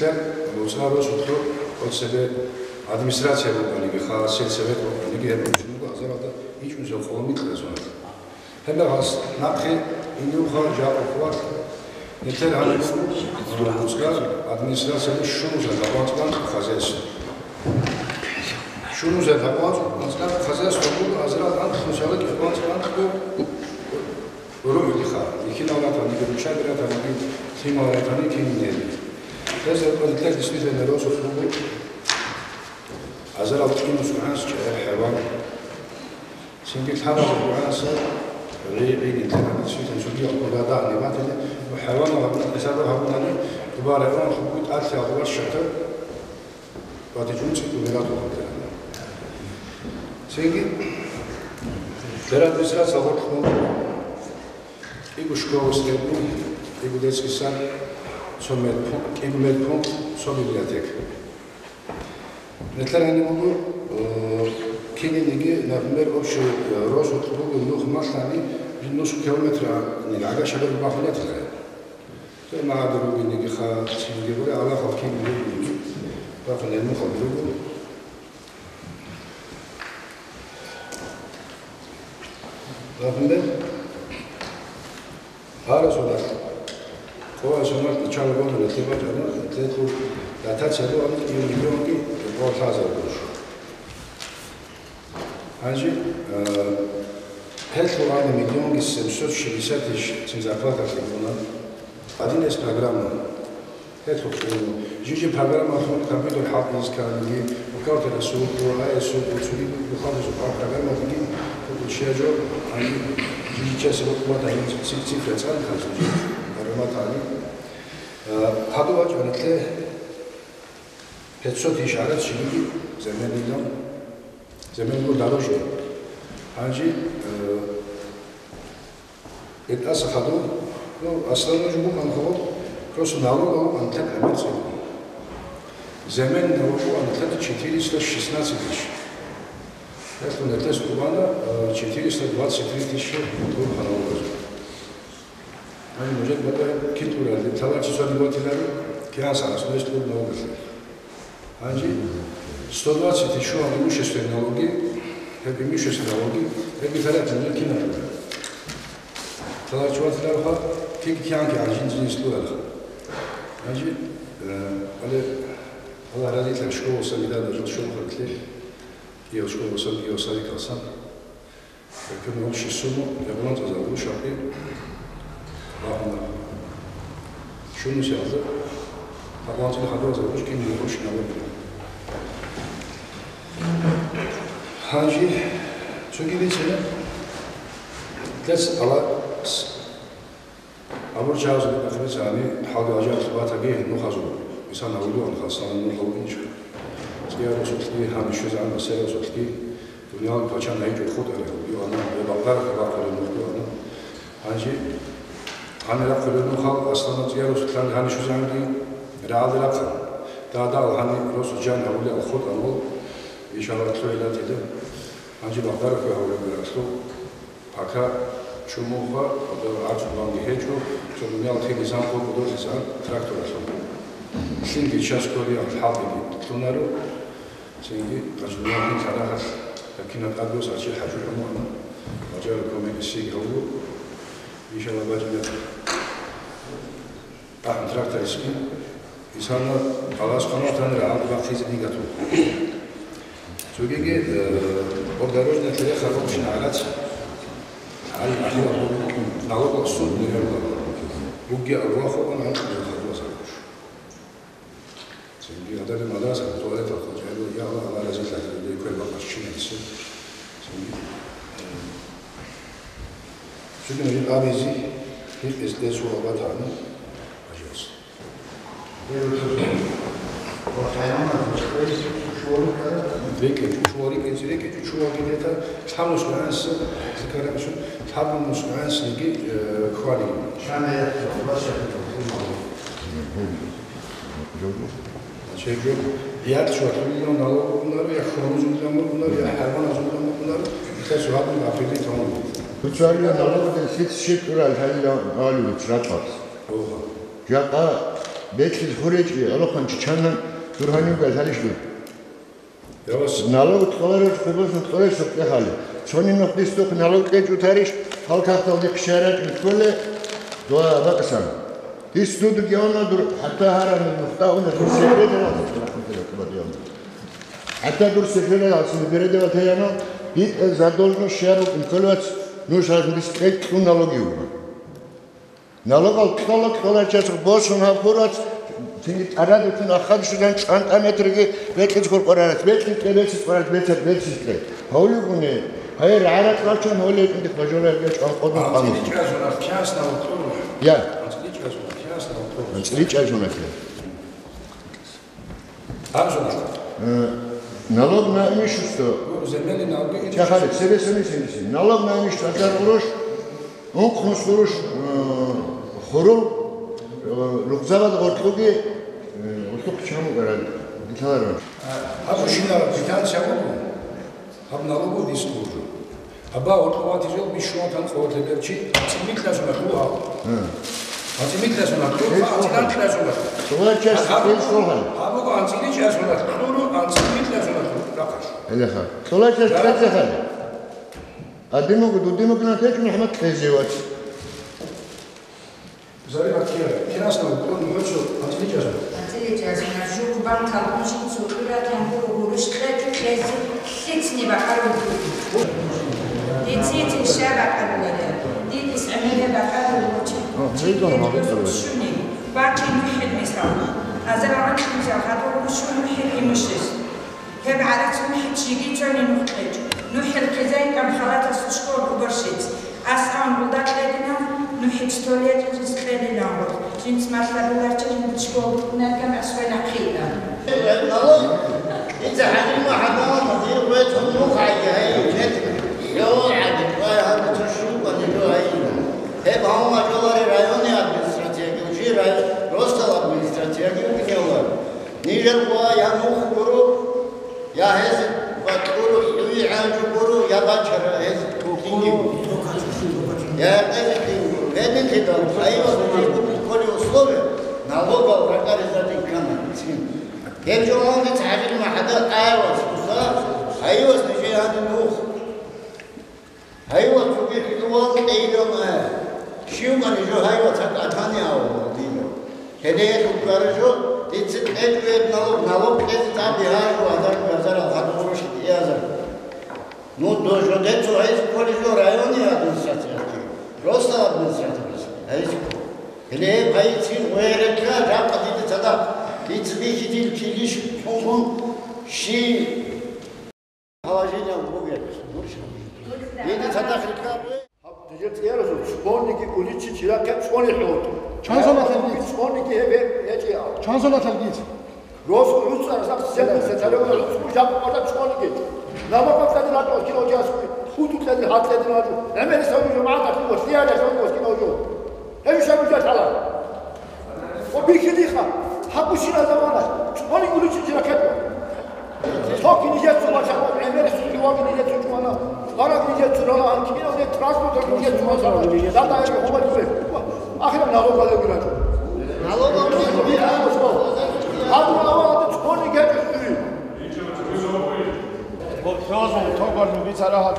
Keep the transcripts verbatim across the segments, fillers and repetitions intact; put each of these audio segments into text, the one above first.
НуцӀа росулъ цебе администрация букӀаниги, ха, сельсовет букӀаниги, гьеб буго азаралда ичӀнусел къоло микьазун. Гьеб гьас нахъе иневха жакъа хъвалъ, нилъер гьаниб буго, нуцӀа администрациялъ щунусел гьабуанцӀ хозяйство. Щунусел гьабуанцӀ хозяйство буго азарал анкьнусела кӀикъванцӀ анкьго. РугӀлиха, ихинал ратаниги, руччаби ратаниги, лъимал ратани кинниги. Гьезда кӀвалитлъи дисмидана росулъ буго, азарал кӀинус гӀанс чӀегӀер хӀайван. Цинги лъабазул гӀанса гӀи-, гӀини лъабазул цоги гьабуна дагьни батани, ва хӀайванал гьабуна, хӀисабал гьабунани, тӀубарай ун хӀукму тӀалъи гьабула шатаб. Батичун цӀикӀкӀун мирал тухумтана. Цинги, дера администрация гъоркьун кӀиго школа средний, кӀиго детский сад, цо медпункт, кӀиго медпункт, цо библиотека. Нилъер гьаниб буго, э, кинниги, например, общий, э, росулъ буго нух малъани, нусх километр гӀагар шагьар бахулатилха. Цо магӀади ругелниги ха, цинги буре, Аллагьал кин руго, бахъун гьелмухъал руго. Бахъун бе? Гьарасулал. Къоя шамат начало года лъебачӀана, лъелъул датация бугӀана кӀиго миллионги къо лъазар гуш. Гьанже, э, гьелъул гьанна миллионги семьсот шестьдесят тысяч цин зарплаталъе гуна. Один эс программа. Гьелъул хӀинкъи. Жиги программалъун компьютер хӀалтӀизканиги, бухгалтер суго, ай эс суго, цоги бухгалтерсул программалъги, щияжо, гьанже жиги чиясе букӀуна гьанже ци-, цифра цӀалихъан жиги программа тани. Э, гьадув вачӀана лъе пятьсот тысяч гьарас жиги заменила. Замену дорожный. Гьанже, э, это асахадо, ну, основной же буквально кого, просто налоговый антлет коммерции. Замен налоговый антлет четыреста шестнадцать тысяч. Это на тест Кубана, э, четыреста двадцать три тысячи группа налоговая. Гьанже нужер батӀа китӀуралде, товарищество не ватиларо, кигӀан сарас, ну, если бы налоговый. Гьанже сто двадцать ещё имущественные налоги, гьеб имущественные налоги, гьеб бетарат нужер кинаб. Товарищество ватиларо ха, кигӀан кигӀан жин-жинис луралха. Гьанже, э, але, Аллагь разилъа школа сабида дажал школа харлъе, киял школа саб, киял садикалсан. Куьркуна общий сумму ягъунан цӀазал рушахъи рахуна. Шунусиялда гьабуанцӀил хадуразал руш кин рушин абураб. Гьанже цоги бицина, лъес ала с-, Абурчагьазул бахъиназани хӀалби гӀажаиблъи батаги нухазул, мисал, гьавулуан хасалан нух гьавулинчи. ЦӀиярусулъги, гьанишезегӀан басерасулъги, дуниял пачан гьайчӀо хутӀарай гьавулуана, ва бакъарахъ бахъулеб нух буана. Гьанже гьанирахъулеб нухал аслана цӀиярусулъан гьанишезегӀанги рагӀалде рахъа. Дадал гьани росу жан гьавулел хутӀан вал, ишалат лъугӀилатила. Гьанже бакъарахъ гьавулеб рахъалъул. Пока чумуха, гӀарцуланги гьечӀо, цо дуниял хилисан къо кӀодолъисан тракторалъун. Лъимги час кколиялъ хӀалтӀиги лъунаро, цинги гъажулалъин лъарагьалъ гьакина тӀадбус арчи хӀажу гьамуана, бажараб кумек эсиги гьавуго, иншалла, бачӀинаб. АхӀун тракторисги, инсанна Аллагьас хъван ватанира гьаб бахъизе нигатун. Цогиги, э, обдорожная тереха рокъчина гӀарац, гьай, ахӀи, налогал суд нигерла. Бугги агъва хъугъун анкъ мехалула саркуш. Цинги гьадали мадаса туалетал хъачӀаялъул, я Аллагь, Аллагь разилъа гьадин, квер бакъаш чинасе. Цинги, э, цинги абизи, гьикъ эс дес ва батани, ажас. РекӀе, чучула рекӀе, рекӀе, чучула рекӀе, лъабнус гӀанса, зикараб ишун, лъабнус гӀансаги, э, хвали. Шана я, ва шана. Чего? Я чё, налог унаро, я хромозом унаро, я хормозом унаро, это же ладно, определить он. Специально налог, если считывать, я алю, чратас. Ого. Жакъа Бекьиз хуречӀи, гӀолохъанчи чанан дур гьанивгай лъалищ дур? Налог кьоларев хъубазул кьолесухъе хали. Цони нух дисдухъ налог кьечӀутарищ, гьал кагъталде хъишарачӀун кколе дуа бакӀасан. Дис дуд геона дур, хӀатта гьарани нухда уна дур секретарал. ХӀатта дур секретарал, син береде ватаяно, битӀа задолженность щай букӀин кколевац, нуж гьазмис кьечӀ кьун налоги вуго. Налогал кьола кьоларчасухъ босун гьаб хурвац, цинги тӀарадухъун ахадшудан чӀван тӀа метрги бекьиз хуркъорарац, бекьи кье, бецис къорарац, бецад бецис кье. Гьавлигуни, гьай рагӀарат вачун гьолей кӀинтӀи хважула гьабига чӀван къодун къамус. АнцӀила чӀвазуна, пияс налог кьур. Я. АнцӀила чӀвазуна, пияс налог кьур. АнцӀила чӀвазуна, пияс. Э, налог на имущество. Ну, земельный налог и... Чахали, себе сами сами сами. Налог на имущество, азар гъуруш, ункънус гъуруш, э, хурул, э, лугзабад гъортлуги, э, гъортлухъ чаму гарал, гиталаран. А, абу шина квитанция буго? Гьаб налогов диск вуго. Гьаба, гьоркьов ватизел бищунатан цӀолъеберчи анцӀила микьлъазуна кьугьал. Гьа. АнцӀила микьлъазуна кьугьал, анцӀила микьлъазуна. Цолай часть гьаб-, бил соргьан. Гьабуго анцӀила чӀазуна кьуру, анцӀила микьлъазуна кьуру, рахъаш. Гьелеха. Цолай часть бил соргьан. Адимуго, дудимуго на течӀун МухӀаммад кьезевач. Зарина кияр, киясна вукӀун нугьуцо анцӀила чӀезаб. АнцӀила чӀезаб, жугьу банкал бужин цо кьуратан гуро гъурущ кьеги кьезе лъицни бакӀарун буго. Дицин щай бакӀаруларел? Дидис гӀемере бакӀарулев чи, чи кьеги росулъ щуни, бачӀи нухӀил мисал. Азар гьанкьлъизал гьадур гъурущ нухӀил имущество. Гьеб гӀарац нухӀи чиги цони нух кьечӀо. НухӀил хъизайин тӀам халатасул школ уборщиц. Аскъан гъулда кьединав, нухӀи чтолиятӀ жинц кьединав гъоз. Жинц малъаруларчи жинц школ букӀунарган аскӀой нахъилан. Дица гьаниб МухӀаммадалда дир гъветӀун нух гӀайги гьайи кьечӀо. Йо, гӀаги, вай, гьанна цо щугьбани жо гьайилан. Гьеб гьавун бажолари районный администрацияги, жи рай-, росдал администрацияги вукӀиневлар. Нижер къуа я нух гуро, я гьез бакьуро, хӀуй гӀанжу гуро, я бачара гьез кинги. Я гьез кинги. Гьединлъидал, гьайваз нужее букӀун кколеб условия, налогал ракӀаризабин ккана цин. Гьеб жо гьанже цӀалил махӀадал гӀайваз, уса, гьайваз нужее гьаниб нух. Гьайваз цоги хӀулвал кьейилан ая. Щивгани жо гьайваз гьакӀатани авал дила. Гьеле хӀуккара жо, дица кьечӀо гьеб налог, налог кьезе тӀаде гьажу, гьазар-, гьазарал гьадгъурущ диязар. Ну, до жо децо гьайз кколе жо районный администрациясги, просто администрациясги гьайз ккол. Гьеле гьеб гьайицин гъуерекка, жакъа дида цадахъ, дица бихьидил килищ чӀунгун щи Положение бугеб, гурищ. Дида цадахъ рикӀкӀабе. Гьаб дижер цӀиярасул цониги уличи чирахъе цони хӀур. Чан соналъ гьаб диц? Цониги гьеб гьечӀеб. Чан соналъ гьаб диц? Росу гӀуцӀарасахъ сенна сетарев гӀуцӀу жаб къватӀа цониги. Намакъ кьадин гьачӀо, кин гьочасги, хутӀу кьадин гьал кьадин гьачӀо. ГӀемерисавги жамагӀат ахӀи ва лъиялъ гьачӀо, кин гьочо. Гьеб ишаб жал гьала. Ва бихьидиха, гьаб бущина замана, цони уличи жирахъе. Цо кинижецун вачагъа, гӀемерисул хӀиваги нижецун чӀвана, вараг нижецун рала, анкьиналде транспорталги нижецун вачагъа. Дада яги хӀумай кколе. Ахиран налогал яги рачӀо. Налогал яги рачӀо. Гьаб налогал цони гьечӀо. Бо хӀозун, тогар ну бицарагьат,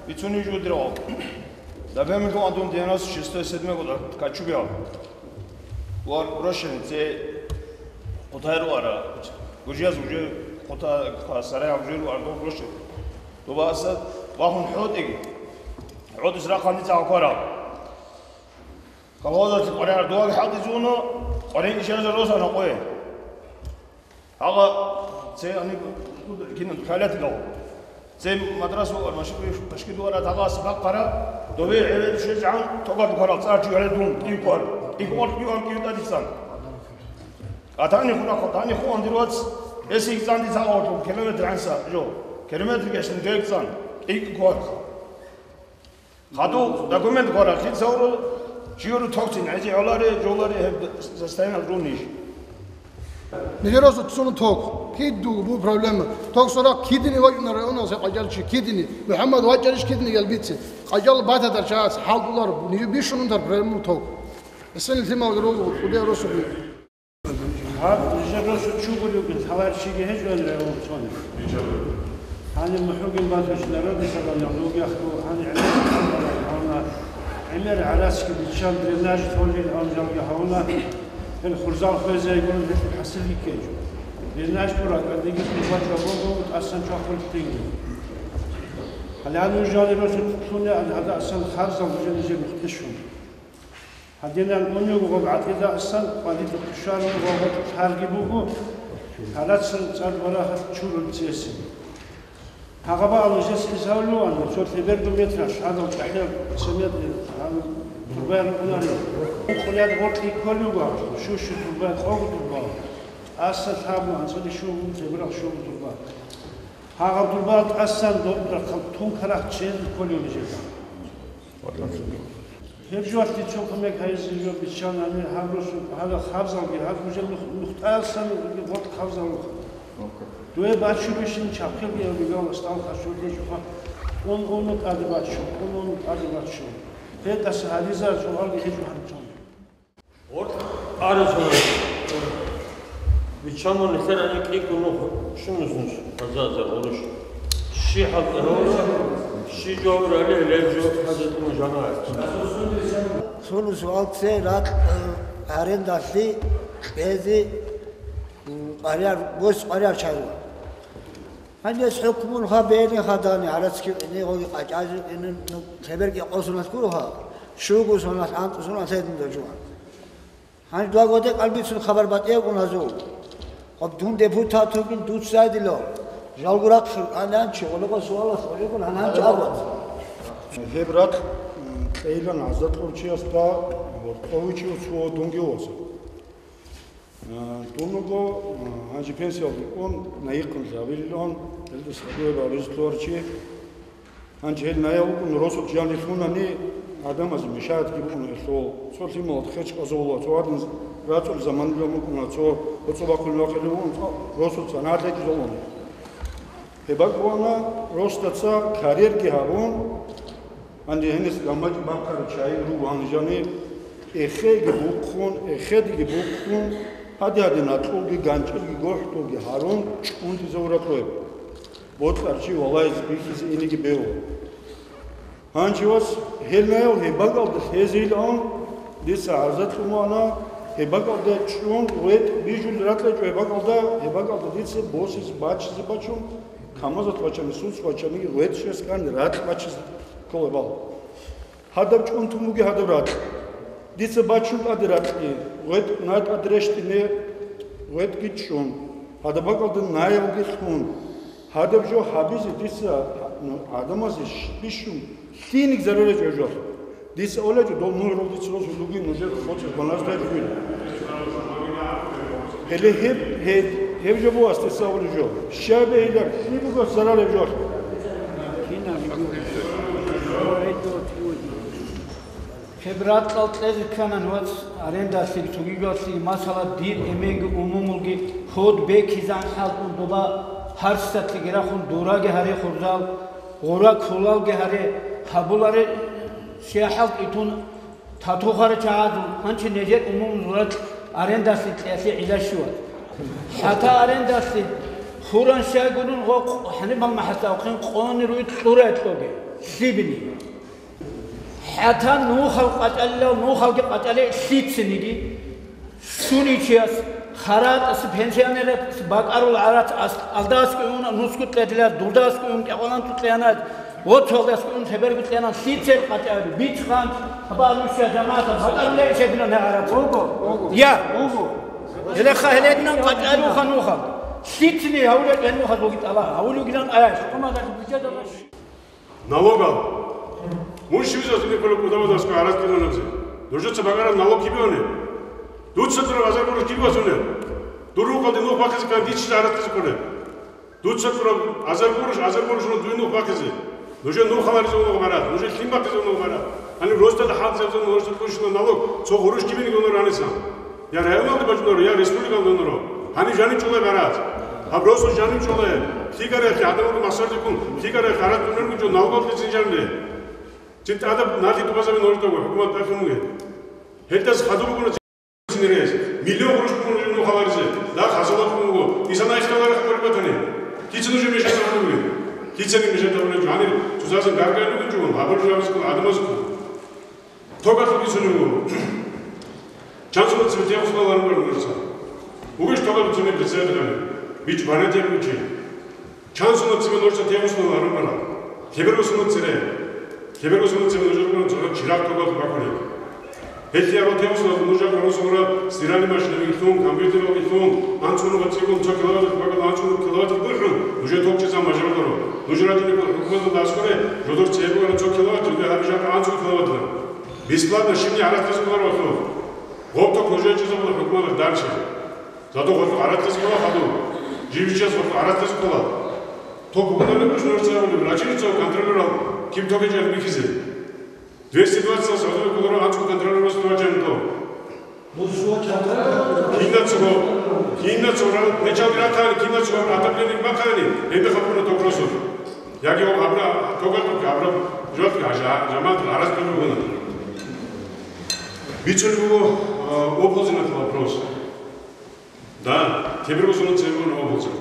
бицуни жудрио. Дабемилъун адун девяносто шестой седьмой год качубиал. Ва грошен це хъутайру ара. Гужияз уже хъута сарая уже ру ардо грошен. Дуба аса вахун хӀотӀиги. ХӀотӀис рахъани ца хъвара. Колхозалъ къваригӀар дуаги хӀалтӀизуно, къварин ишараза росана къое. Гьала це ани кинан халатигал. Це мадрасу армаши пашки дуара тагас баккара, дове гӀеве шезгӀан тогар дукарал цӀар чи гӀале дун, кӀи квар, кӀи квар, кӀи квар, кӀи тӀадицан. Атани хуна, атани хуан дир вац, эсигцан дица гьаварлъун километр гӀанса жо, километр гешин гьегцан, кӀи квар. Хадув документ гвара, лъица гьуру, чи гьуру токцин, гӀези гӀоларе, жоларе гьеб состояние рунищ? Мегерасо цуну ток. Кид дугу бу проблема. Ток сорак кидини вачӀуна районал се къачал чи кидини. МухӀаммад вачӀарищ кидини гел бице. Къачал батадар чагӀац хӀалкӀулар, нижи бищун унтар проблема ток. Эсен лъимал грозу, куде росу. Гьаб, нижер росу чугулевгин, лъалар чиги гьечӀони регӀун цони. Гьаниб мухӀугин батуш народный собрание, лугехъу, гьаниб гӀемер гьавна, гӀемер гӀарацги биччан дренаж толил анжалги гьавна, гьел хурзал хвезе гурун гьелъул хӀасилги ккечӀо. Дренаж тура, кӀадиги хурбачӀа буго, тӀасан чвахулъ тинги. Гьале гьанив жали росу лъуне, гьадасан харзал бужа нижер мухтишун. Гьадинан унев гъоб гӀатӀида асан къвалитӀухъе щварун ва гъоркь лъарги буго, гьарацан цӀад варагьалъ чурун цеси. Гьагъаба алужес хӀисабулев ана, цо лъеберго метралъ гьадал чӀахӀиял цементный гьал турбаян рукӀунари. Къулят гъоркье кколевго, щущу турба, къого турба. Аса лъабу, анцӀали щугу, лъеберал щугу турба. Гьагъаб турбаялда тӀасан доб-, рахъал тун карахъ чӀезул кколев нижеда. Гьеб жоялъе цо кумек гьайизе жо биччанани гьаб росу, гьаб хабзалги, гьаб уже нух-, нухтӀаялсан гъоркь хабзал руха. Дуе баччу бищин чахъилги гьабигал стал хасурде жуха. Ун, ун тӀаде баччу, ун, ун тӀаде баччу. ГьетӀаса гьализар цо гьалги гьечӀо гьанчӀун. Гъоркь арасана. Биччан мун нилъер гьаниб кӀиго нух щунус нуш, гьазаза гъурущ. Щи хӀалтӀи гьавула, щи жаваб рали гьелеб жо хӀазатӀун жамагӀат. Цо суал це ракь, э, арендалъи кьезе, м, къварияр, гос къварияр чарва. Гьанже хӀукмун ха бегьлин хадани, гӀарацги кьине, гъоги къачӀази кьине, ну, лъеберги къосуналъ гуро ха, щуго соналъ, анкьу соналъ гьедин дожуан. Гьанже благоде кӀалбицун хабар батӀиябгун гьазул. Гъоб дун депутат вугин, дуца дила. Жалгурахъ гьанан чи, гъолого суалалъ гъолигун гьанан чӀаго. Гьеб ракь, м, кьейилан гӀаза кьурчиясда гьоркьовичи цо дунги васа. Э, дун вуго, э, гьанже пенсиялде ун, наихъан лъабилилан, гьелдаса хадуе бариз лъугьарчи. Гьанже гьел наяв вукӀун росулъ жанир лъунани, гӀадамазе мешагьатги букӀуна гьелъул. Цо лъималат хеч къазавула, цо гьадин рацӀцӀул заманилан букӀуна, цо гьоцӀо бахъулин вахъилев вукӀун, цо росулъ санагӀатлъи гьечӀо залуна. Гьеб бакӀвана росдаца карьерги гьабун, гьанже гьенис гамачӀ бахъараб чагӀи руго гьанжани, эхеги бухъун, эхедиги бухъун, гьади-гьади накьулги, ганчӀилги, гохӀдулги гьарун, чӀунтӀизавураб гьеб. Бокьарчи валагьизе бихьизе инеги бегьу. Гьанже вас гьел наял гьеб бакӀалда лъезейилан дица гӀарза кьун вана, гьеб бакӀалда чӀун ветӀ бижулел ракьачӀо гьеб бакӀалда, гьеб бакӀалда дица босизе бачизе бачун, КамАЗалъ бачани, сус бачаниги, ветӀ щвес ккани ракь бачизе ккола бал. Гьадаб чӀунтун буги гьадаб ракь. Дица бачун тӀаде ракьги, ветӀ най тӀад рещтӀине, ветӀги чӀун. Гьадаб бакӀалда наявги лъун. Гьадаб жо гьабизе дица, ну, гӀадамазе щ-, бищун лъиниги зарал гьечӀо гьеб жо. Дица олечӀо, дол мугӀрул дица росулуги нужер хоцӀи гьаназда жугил. Гьеле гьеб, гьеб, гьеб жо буго асдеса абулеб жо. Щай бегьилар, лъи буго зарал гьеб жо? Гьеб ракьал кьезе кканан, вац, арендалъе, цогигалъе, масала, дир эменги умумулги гьод бекизан хӀалтӀун доба гьарсдалъеги рахун дураги гьаре хурзал, гъура кколалги гьаре, гьабуларе, щай хӀалтӀи тун татухара чагӀазул, гьанчи нижер умумул ракь арендалъе кьеялъе гӀилла щиват. ХӀатта арендалъе хуран щай гурун гъо-, гьаниб гьалмагьалъ авхъин къони руй кьурай кьоге, лъибили. ХӀатта нухал къачӀалилал, нухалги къачӀале лъициниги, суничияс харатӀас, пенсионерас бакӀарул гӀарац ас-, алдаскӀун, нусгу кьедлъиялъ, дурдаскӀун, кӀикъоялда кьеялъ, воцалдаскӀун, лъеберго кьеялъ, лъицел къачӀаби, бицхан, хабар нуша жамаатал, бакӀарулей шедилан гье гӀарац. Ого, ого. Я. Ого. Гьелеха гьелединан къачӀаруха нухал. Лъицини гьавулел гьенухал бугитӀала, гьавулугилан аяш. Налогал. Мун щивзе васине кколеб кӀудабазда аскӀов гӀарац кьезе гьабизе? Нужеца бакӀараб налог кибе гьаниб? Дуца тураб азар гъурущ кибе васунеб? Дур рукъалде нух бахъизе ккани, дичизе гӀарац кьезе кколеб? Дуца тураб азар гъурущ, азар гъурущ дуе нух бахъизе. Нужер нух халаризе унеб гӀарац, нужер лъим бахъизе унеб гӀарац. Гьаниб росдал хӀалтӀизабизабун нужеца кьурщинаб налог цо гъурущ кибениги унар гьанисан. Я районалде бачӀунеро, я республикалде унеро. Гьаниб жаниб чӀолеб гӀарац. Гьаб росулъ жаниб чӀолеб. Лъигарахъе гӀадамалда махсарде ккун, лъигарахъе гӀарац унаргун жо налогал кьезе жаниб. Цин тӀадаб налъи тӀубазабин гьоркього хӀукумат тӀахьун бугеб. Гьелдаса хадуб бугуна цин рес. Миллион гъурущ бугун жо нух халаризе. Инсан ахираларахъ гьабулеб батани, кицин уже мешать гьабулеб? Кицин мешать гьабулеб? Гьанир цузазин гаргай ругин чӀугун, гьабулеб жаваб ккун, гӀадамаз ккун. Токалъ бицунеб буго. Чан сунат цебе тегъуснал гьарун барун нурца? Бугищ токалъ бицунеб председатель? Бич банатияб чи. Чан сунат цебе нурца тегъуснал гьарун баран? Кеберго сунат цере. Кеберго сунат цебе нужер гурун цо чирагъ токалъ бакулеб. Гьелъие гьаб тегъуснал нужер гурун сура стиральный машинаги лъун, компьютералги лъун, анцӀгун ва цӀикӀкӀун цо киловатт бакӀал анцӀгун киловатт бухӀун, нужер токчиса мажаруларо. Нужер ратине хӀукуматалда аскӀоре, жодор цебе бугара цо киловатт, жодор гьабижахъа анцӀгун киловатт. Бесплатно щибни гӀарац тӀасуларо гьалъул. Гъоб ток нужее чӀезабула хӀукуматалъ дальше. Зато гъолъул гӀарац тӀасула хадув. Жив-жив час гъолъул гӀарац тӀасула. Ток бугунани гуш нужеца абулеб, рачиница контролерал киб ток гьечӀеб бихьизе. Двести двадцать гьадур кколаро анцӀго контролералъ вачӀани ток. Кинацаго, кинацаго ран, начал рахъани, кинацаго отопление бахъани, гьебе хапуна ток росулъ. Яги гьаб абра, токар ток абра, жо-, жа-, жамаат гьараз ток бугуна. Бицун буго, а, оползинат вопрос. Да, кеберго сунат цебе бугони оползин.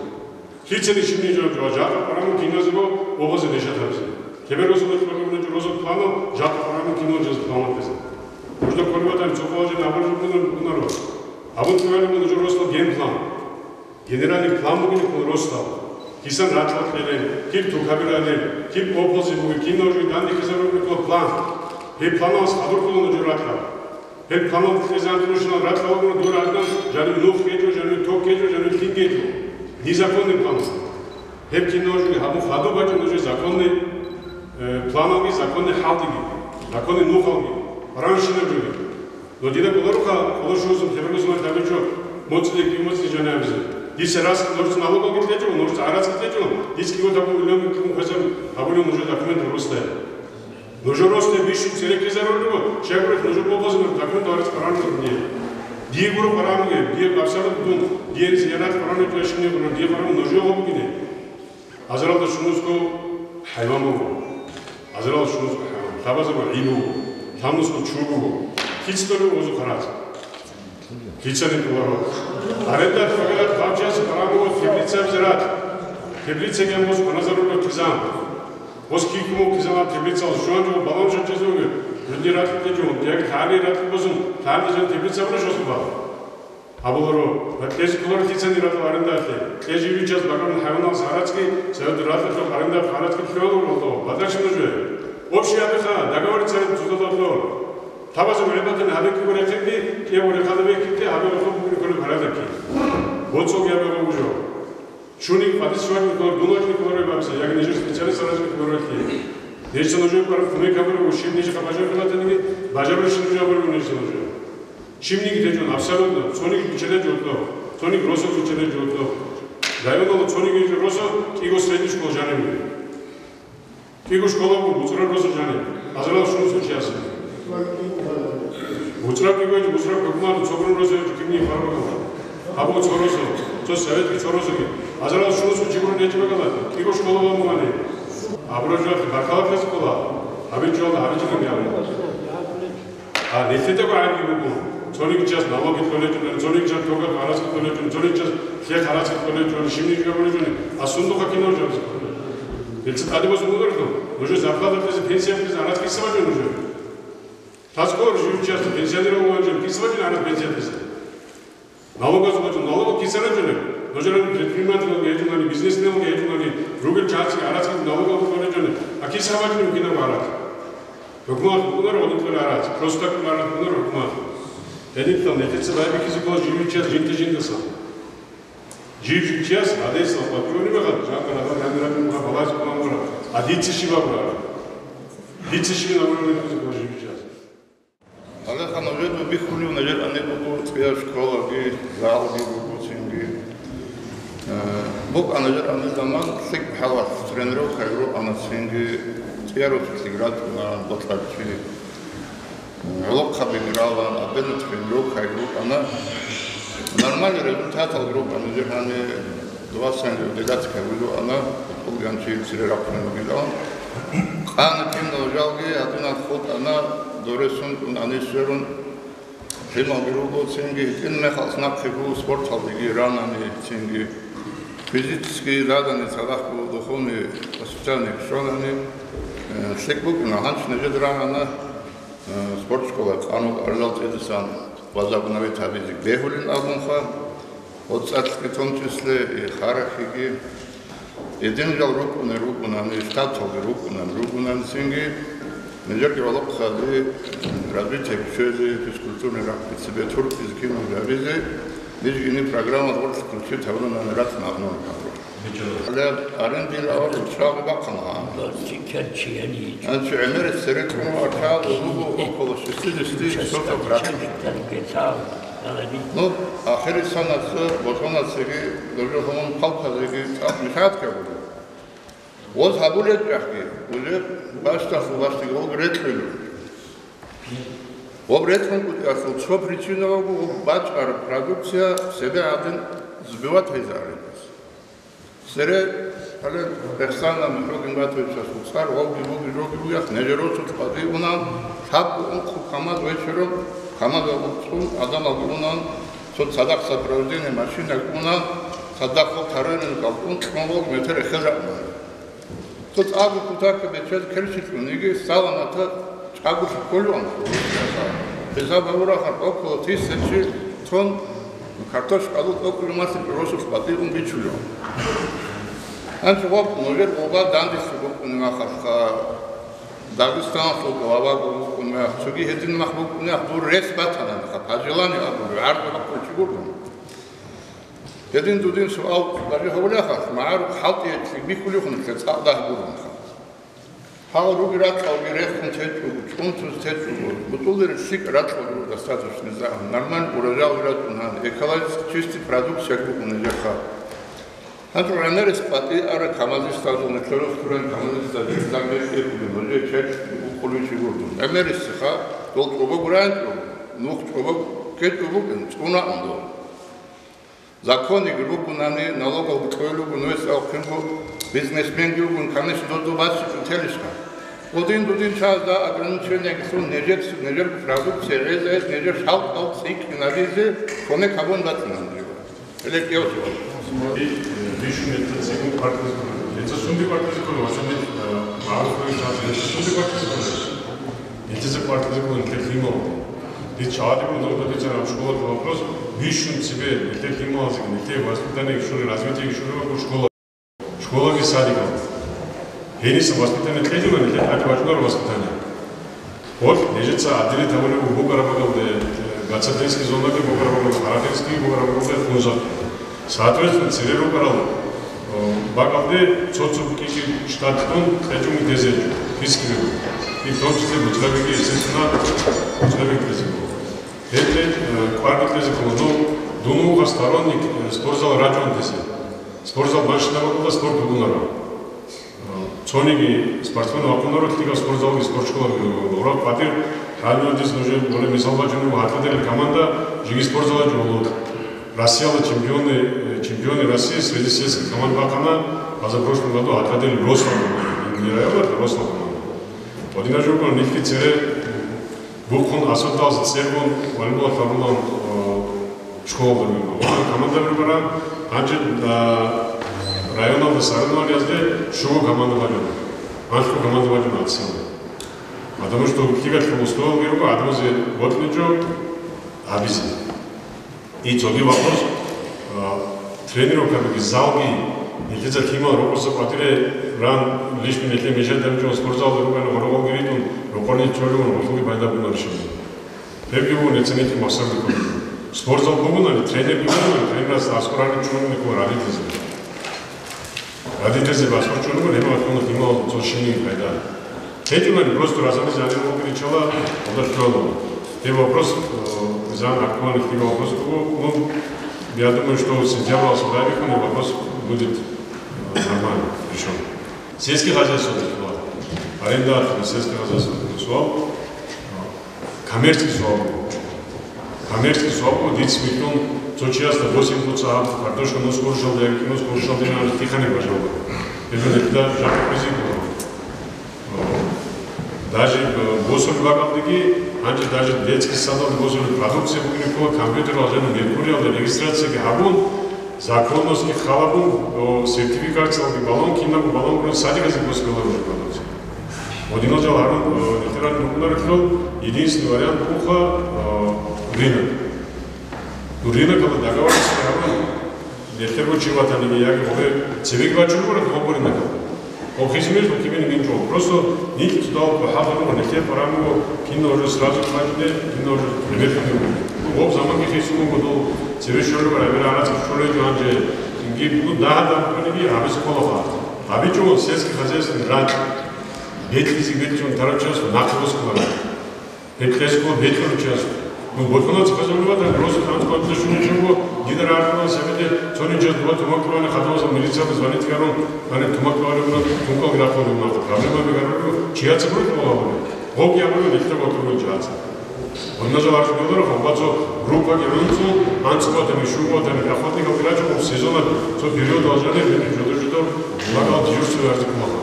Лъицани щибни жо-, жо-, жакъа къварагӀун киназего оползин решать гьабизе. Кеберго сунат цебе бугони жо-, росул планал жакъа къварагӀун кинал жез план гьабизе. Нужда кколеб батани цо къоялъ жин абураб жо бугонаро. Абун цо гьалаб нужер росулъ генплан. Генеральный план бугин ккола росдал. Кисан ракьал кьелел, киб тукабиралел, киб оползин бугин, кинав жо данде ккезарулеб ккола план. Гьеб планалъ хадур ккола нужер ракьал. Гьеб планалда кьезе анцӀбукьунал ракьал бугин дур гьадан жанив нух гьечӀо, жанив ток гьечӀо, жанив лъим гьечӀо. Незаконный план. Гьеб кинав жоги гьабун хадуб бачӀун нужер законный, э, планалги, законный хӀалдиги, законный нухалги, ранщинаб жоги. Но дида кӀоларуха, къоло щугьузул хӀебургузумал гьабичӀо, моцӀиде кӀи моцӀи жаниб абизе. Дица рас нурц налогалги кьечӀо, нурц гӀарацги кьечӀо, дица кӀиго-тӀаго миллион кьун хвезаб гьабулев нужер документ росдая. Нужер росде бищун цереккизарулего, щайгурелъ нужер бобазул документ гьарацӀ къваригӀун бугеб. Дие гуро къваригӀун бугеб, дие абсолютно дун, дие зиярат къваригӀун бугеб, дие къваригӀун нужее гьаб бугеб. Азаралда щунусго хӀайван буго. Азаралда щунусго хӀайван. Лъабазаб гӀи буго. Лъабнусго чур буго. Кицалъ буго гъозухъ гьарацӀ. Кицалъ буго. Аренда фабиат бабчас параго теплица взират. Теплица гьеб гъоз хваназарулев кизан. Гъоз кикуму кизан теплицал щуан жо балан жо чезуге. Жуди ратӀлъи жо. Яги лъали ратӀлъи бозун. Лъали жан теплица буна жо суба. Абуларо, ва кьезе кколаро кицани ратӀа арендалъе, кьезе виччаз бакӀарун хӀайваналъ гьарацги, цевед ратӀа аренда гьарацги лъугьалуро, бадачӀина жо. Общий абиха, договориться гьабе цоцазда лъо. Табазул гӀебатани гьабе кӀиго рехиги, кӀиго рехада бекиги, гьабе гьаб бугеб кколеб гьарадаки. БоцӀоги гьабе гьаб жо. Щуни хадис шварни кколар, дун вачӀни кколарай бабиса, яги нижер специалист аразни кколаралъе. Нижеца нужее ккараб кумек гьабураб, щиб нижеха бажарулатаниги, бажарулищин нужее гьабураб нижеца нужее. Щибниги течӀун, абсолютно, цониги биччалел жо лъо, цониги росо биччалел жо лъо. Районала цониги росо кӀиго средний школа жаниб. КӀиго школа буго, буцӀраб росо жаниб. Азарал шунусго чиясе. БуцӀраб кӀиго, буцӀраб хӀукуматалъ цогун росо кибни хвараб буго. Абу цо росо, цо советский цо росоги. Азарал шунусго чигурун гьечӀеб бакӀала, кӀиго школа буго мугьани. Абураб жо баркала ккезе ккола. ГьабичӀо, гьабичӀо гьаб. А, нилъедаго гӀайги буго. Цониги час налоги кьолечӀони, цониги час токар гьарацги кьолечӀони, цониги час лъе гьарацги кьолечӀони, щибниги гьабулечӀони, а сундухъа кинав жаваб? Нилъеца тӀаде босун бугелъул, нужер зарплата кьезе, пенсия кьезе гьарацги киса бачӀун нужер? Тас ккола жив час пенсионер вугӀанчӀеб, киса бачӀун гьарацги пенсия кьезе? Налогаз бачӀун, налог киса бачӀунеб? Нужер предпринимателалги гьечӀунани, бизнесменалги гьечӀунани, ругел чагӀазги гьарацги налогал кьолечӀони, а киса бачӀунеб кинаб гьарац? ХӀукумат букӀунар гьадин кьолеб гьарац, просто так кьолеб гьарац букӀунар хӀукумат. Гьединлъидал нилъеца байбихьизе ккола жив час жинда-жиндасан. Жив час гьадинлъидал батуни мехалъ, жакъа гьадин гьанираб муха балагьизе кколеб гьарац. А дица щиб абураб? Дица щиб абураб нилъеца ккола жив час? Гьале нужеда бихьулев нижер гьаниб буго цӀияб школаги, залги буго цинги. Э, букӀана нижер гьаниб заман, лъикӀ хӀалалъ тренировкаги рукӀана цинги, цӀияб росулъги рачӀуна бокьарчи. ГӀолохъаби ралан, абенат тренировкаги рукӀана. Нормальный результатал рукӀана нижер гьаниб. Два сенде делегация вугилана, хъулганчи цере рахъун вугилан. Къана кинал жалги гьадинал хутӀана, доресун кӀун анисверун. Гьималги руго цинги, гьитӀин мехалъ нахъе гу спорталдеги ранани цинги. Физически заданный цадахъго духовный воспитание щванани, э, лъикӀ букӀина, гьанчи нижеда рагӀана, э, спортшкола къанул арилал цӀидасан возобновить гьабизе бегьулин абунха, гьоцӀалъги, в том числе, и харахъиги. Гьединал рукӀунел ругунани, штаталги рукӀунан ругунан цинги, нижерги гӀолохъаби развитие кквезе, физкультурный рахъги цебе туркизе, кино гьабизе, ниж ини программа гъорлъ включить гьабунани рацӀцӀалъун гьабур. Гьале арендин авал чагӀи бахъана. Гьанчи гӀемерис цере кьуна чагӀи буго около шестидесяти соток рацӀцӀа. Ну, ахирисанаса, босонасаги, дожо гьамун палкалиги цӀакъ мешать гьабуна. Воз гьабулеб чӀахӀги, уже бащдалъул бащдиги гъоб рекьулев. Гъоб рекьун кӀутӀиялъул цо причина буго, гъоб бачӀараб продукция цебе гӀадин сбивать гьейзе аригьес. Цере, гьале, Рехсана Мухьугин Батовичасул цӀар, гъобги буги, жоги бугехъ, нижер росулъ къватӀиве унан, лъабго ункъо КамАЗ вечероб, КамАЗалъ цӀун, адамалги унан, цо цадахъ сопровождение машинаги унан, цадахъ гъоб тарарин кӀалкӀун, кьун гъоб метер эхел ракӀунан. Цо цӀакъго кутакаб бечед керчилъун йиги, саламатаб чӀаголъи кколеван. Хисаб гьабурахъан, около тысячи тонн картошка гьалул тӀокӀулеб малъи росулъ къватӀиве ун бичулев. Гьанже гъоб нужер гъоба дандеса букӀунеб мехалъха, Дагъистаналъул главаго вукӀун мех, цоги гьедин мах букӀун мех, дур рес батана мехалъ, пожелание абулев, гӀарзу бахъулев чи гургун. Гьедин дудин суал гьабизе гьавулехъалъ, магӀарухъ хӀалтӀи гьечӀлъи бихьулевхъун, цӀакъ дагь гурунха. Гьал руги ракьалги рехун течӀого, чӀунтуз течӀого, бутӀулел лъикӀ ракьалги достаточно загьун, нормально урожай рачӀун гьан, экологически чистый продукция букӀун нижеха. Гьанже гӀемерис къватӀи ара КамАЗистазул, металлург туран КамАЗистазул замбеш тӀекӀуги, нужее чечӀ укъуличи гурдун. ГӀемерисха дол чӀобогу ран чӀобо, нух чӀобогу кечӀо букӀин, цӀунаун дол. Закониги ругунани, налогал кьолугун вецӀал кинго бизнесменги вугун, конечно, додо бачӀи кӀутелищха. Гъудин-дудин чагӀазда ограничениягилъун нижер, нижер продукция гӀезаялъ нижер шалкӀал цӀикӀкӀинабизе кумек гьабун батинан дива. Гьеле кӀиявлъи. И, э, бищун гьелда цӀикӀкӀун квартирлъи кколел. Гьелда сунде квартирлъи кколел, ва сунде, э, магӀарухъ чагӀаз гьелда сунде квартирлъи кколел? Нилъеца квартирлъи кколел, нилъер лъимал. Нилъ чагӀаде буго дагьаб школалъул вопрос, бищун цебе нилъер лъималазеги, нилъер воспитаниеги щолеб, развитиеги щолеб буго школа. Школаги садикал. Гьениса воспитание кьедила нилъер тӀаде бачӀунареб воспитание. Гъолъ нижеца отделить гьабулеб буго букӀараб бакӀалде, э, Гацатенский зонаги букӀараб бакӀалде, Харахинский букӀараб бакӀалде, Хунзахъе. Соответственно, цере рукӀарал, э, бакӀалде цо-цо кӀи-кӀи штат кьун кьечӀун тезе гьечӀо, спискиги буго. И в том числе Муцлабиги, естественно, Муцлабиги тезе буго. Гьеб, э, кӀвар бикьизе ккола, ну, дун вуго сторонник, э, спортзал рачӀун тезе. Спортзал бащинаб бакӀалда спорт букӀунаро. Цониги спортсмен вахъунаро, лъикӀаб спортзалги, спортшколаги гьоркьоб батир. Гьанивадиз нужер, более, мисал бачунеб, гьатӀадерил команда жеги спортзалалъ жо гьоло. Россияла чемпионы, э, чемпионы России среди сельских команд бахъана позапрошлом году гьатӀадерил Росла команда. Не районал, а Росла команда. Гьадинаб жо буго, нилъги цере бухъун, асфальталъ цергун волейбол гьабулан, э, школалда буго. Гьанже команда букӀана, гьанже, а, районалда соревнованиязде щуго команда бачӀана. Анлъго команда бачӀана гьадинаб. Потому что лъикӀаб условияги руго, гӀадамазе бокьичӀо гьабизе. И цоги вопрос, а, тренировкабиги, залги, нилъеца лъимал рокъоса къватӀире ран, лишний нилъее мешать гьабичӀого спортзалда рукӀана, гъоргъалги ритӀун, рокъоре чӀолеван, гъолъулги пайда буна ришани. Гьебги буго нилъеца нилъер максарулги кколеб. Спортзал бугони, тренерги бугони, тренерас аскӀор гьаниб чӀун буго родительзе. Родительзе басбачӀун буго, гьеб ватун лъимал цо шиниги пайда. Гьединани просто разобрать гьабизе риччала, гьелда щвела. Гьеб вопрос, э, зан актуальный лъикӀаб вопрос буго. Ну, я думаю, что сентябралъ сюда вихьун, вопрос будет, э, нормально решён. Сельское хозяйство, аренда сельского хозяйства, суал. Коммерческий суал буго. Коммерческий суал буго, дица вихьун, цо чиясда восемь куца гьаб, картошка нус къуршалда, яги нус къуршалда, динар тихани бажалда. Гьеб жо нилъеда жакъа кьезе ккола. Даже, э, босулеб бакӀалдеги, гьанже даже детский садалде босулеб продукция бугеб ккола, компьютералда, жаниб Меркуриялда регистрацияги гьабун, Законности халабун, о, сертификациялги балун, кинабго балун, кроме садиказе босгала уже балун. Одинал жал гьарун, о, ветеран букӀунарелъул единственный вариант буха, о, рынок. Ну, рынокалда договориться гьарун, нилъер гьучи ватаниги яги гъобе цебеги бачун гуро гъоб рынокалда. Гъоб хисмеш бакибин минчӀо. Просто нилъ цӀудал хӀалалуго, нилъер парамго, кино уже сразу хватит, кино уже примерно. Гъоб заманги хисун буго дол цебе щолеб, гьабира гьарац щолей жо гьанже, цинги, ну, дагьа-дагьа кколеги гьабиз ккола. ГьабичӀо сельский хозяйственный рад, бекьизе бекьун тарав час нахъе босун. Гьеб кьезго бетӀер час. Ну, бокьунаца хазулев ватан, просто транспорталде щуничего, гидар аркьуна сабиде, цонин час дуба тумакьване, хадавазал милициялда звонить карун, ане тумакьвалевна, тункал грахъулев нахъа. Проблема бегарулев, чияца буртӀ валагьулев. Гъоб ябулев, нилъер ватургун чияца. Одна жал арз белар, хаббацо группаги гӀунцу, анцӀбатани, шугбатани, охотникал грачӀо, сезонал цо период алжане, мени жодор-жодор, лагал дежурство арзи кумаха.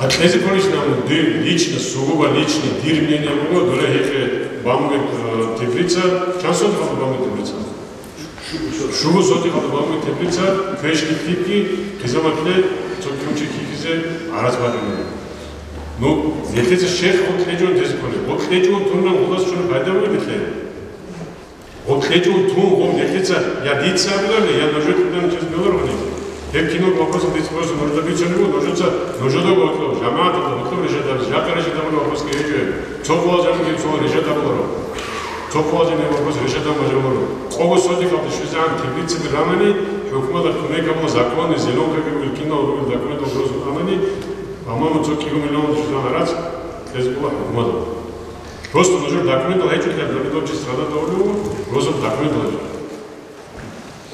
А кьезе кколищ нам, дир лично, сугубо личный, дир мнение буго, дуре гьехъе бамгет, э, теплица, чан сотихъалда бамгет теплица? Шугу сотихъалда бамгет теплица, квеш кикки, хизаматле, цо кумчи кикизе, араз бадине. Ну, нилъеца шейх гъоб кьечӀун тезе кколеб. Гъоб кьечӀун тунна гъудас чуна пайда бугеб нилъее? Гъоб кьечӀун тун, гъоб нилъеца я дица абилани, я нужеца абилани чияс белоргъани. Гьеб кинаб вопросал дица просто нужда бицунеб буго, нужеца, нужеда гъорлъо, жамагӀаталда гъорлъо решать гьабизе, жакъа решать гьабулеб вопросги гьечӀо гьеб. Цо хъвал жаниб гьеб цо решать гьабуларо. Цо хъвал жаниб вопрос решать гьабун бажаруларо. Къого сотихъалда щвезегӀан теплицаби рамани, хӀукуматалъ кумек гьабула, законный, зеленкаги ругел, кинал ругел документал просто амани, по-моему, цо кӀиго миллион щвезегӀан араз кьезе ккола хӀукуматалъ. Просто нужер документал гьечӀолъи, Давидовича страдать гьавулев, просто документал гьечӀо.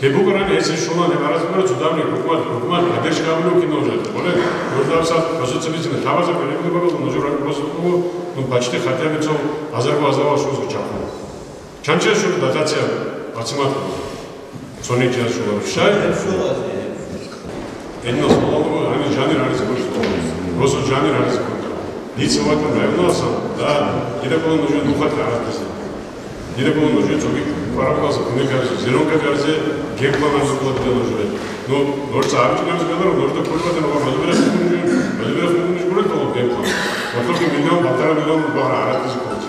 Гьеб бугорани гьесие щолан гьеб араз бугора цо давни хӀукумат, хӀукумат поддержка гьабулев кинал жаниб. Боле, нужда абсат, просто цебесине лъабазаб гӀелебги багалда нужер просто буго, ну, почти хотя бы цо азарго азавал щуазго чахъун. Чанчияс щула дотация бацимат буго. Цони чияс щула. Щай? Эдинал салалугу, гьанир жанир гьаризе кколъ. Просто жанир гьаризе кколъ. Дица ватун районаласан, да, дида ккола нужее нухалъ гьаратизе. Дида ккола нужее цоги параболаза кумек гьаризе, зеленка гьаризе, генплан гьаризе ккола дида нужее. Ну, нужеца гьабичӀин гьаризе беларо, нужеда кколеб батани, ва мажбурас нужее, мажбурас нужее гуреб ккола генплан. Ва только миллион, полтора миллион багьа гьаратизе кколъ.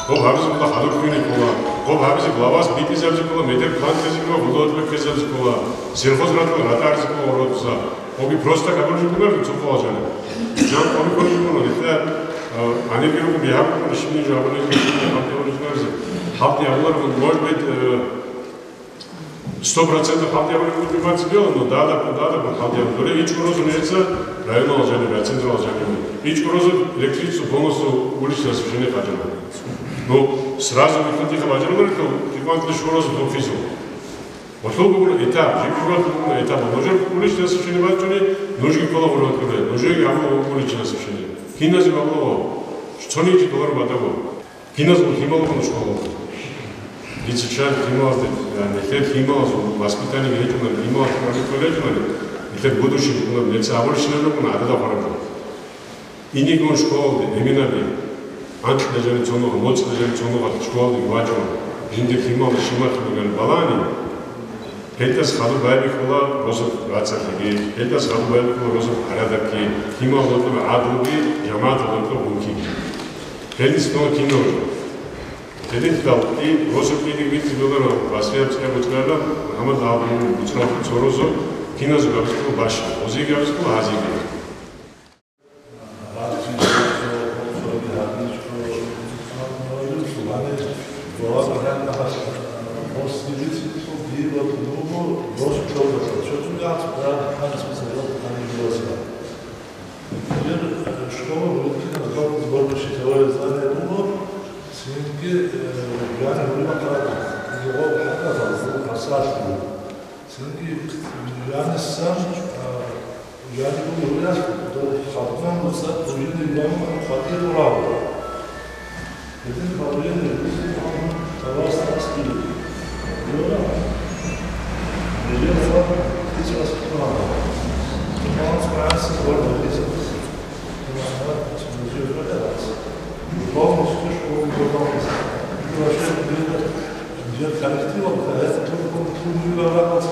Гъоб гьабизе ккола хадур кквезе ккола, гъоб гьабизе главас битӀизабизе ккола, метер план ккезе ккола, гъудалъ беккезабизе ккола, сельхозратал ратӀа гьаризе ккола гъородаса. Гъоби просто гьабулеб жо буго, цо хъвал жаниб. Жан къоби кколеб жо буго, нилъеда, э, гьанибги руго, бигьа буго, щибниги жо гьабулеб жо буго, хӀалтӀи гьабулеб жо буго. ХӀалтӀи гьабулареб, может быть, э, сто процентов хӀалтӀи гьабулеб буго, бацӀцӀадила, но дада, дада, хӀалтӀи гьабулеб. Дора ичӀго розу нижеца районал жаниб, централ жаниб. ИчӀго розу электричество полностью уличное освещение хъажана. Ну, сразу вихьудиха бажаруларехъал, кӀикъван-кӀиго розу тухизул. Гъолъул бугуна этап, жиб-жибалъул бугуна этап. Нужер уличное освещение бачӀуни, нужги ккола гъолъулъуле. Нужеги гьабула уличное освещение. Киназе гьабула гъо? Цониги доллар батаго. Киназул лъимал бугони школалда. Дица чан лъималазда, э, нилъер лъималазул воспитание гьечӀунани, лъималаз гьарулел гьечӀунани, нилъер будущее букӀунаб, нилъеца абулищинаб букӀуна гӀадада хвараб жо. Инигун школалде, эменаби, анкьида жаниб цо нугӀа, моцӀида жаниб цо нугӀа школалде вачӀун, жиндир лъималда щиб мехалъ бугебали балани, гьелдаса хадуб байбихьула росулъ рацӀцӀалъиги, гьелдаса хадуб байбихьула росулъ порядокги, лъималазда гьоркьоб гӀадлуги, жамагӀаталда гьоркьоб мункиги. Гьелдаса дова кинаб жо. Гьединлъидал и росулъ кӀиги бицин бугеб, Василияб цӀикӀкӀаб бицараб, МухӀаммад Албугьу буцӀрал цо розу киназего абизе ккола бащи, гъозиего абизе ккола гьазиего. Например, э, школа валентина сборщик товарищ знания буго, цинги, э, гьаниб гьури бахъараб, гьеб гьаб хӀакъалъулъ, гьасалъулъ. Цинги гьанисан, а, гьаниб гьури бахъараб, дол хатӀун буцӀа, дужинде гьаниб хатӀир гьурав. Гьедин гьабулеб буго, товарищ Аскил. Йора. Нижер хабар, кицӀ Аскил. Туманс гӀасир гьорда кицӀ. Полностью школу гьорда кицӀ. Вообще, Жер коллективал, гьез ту-, ту-, ту-, ту-,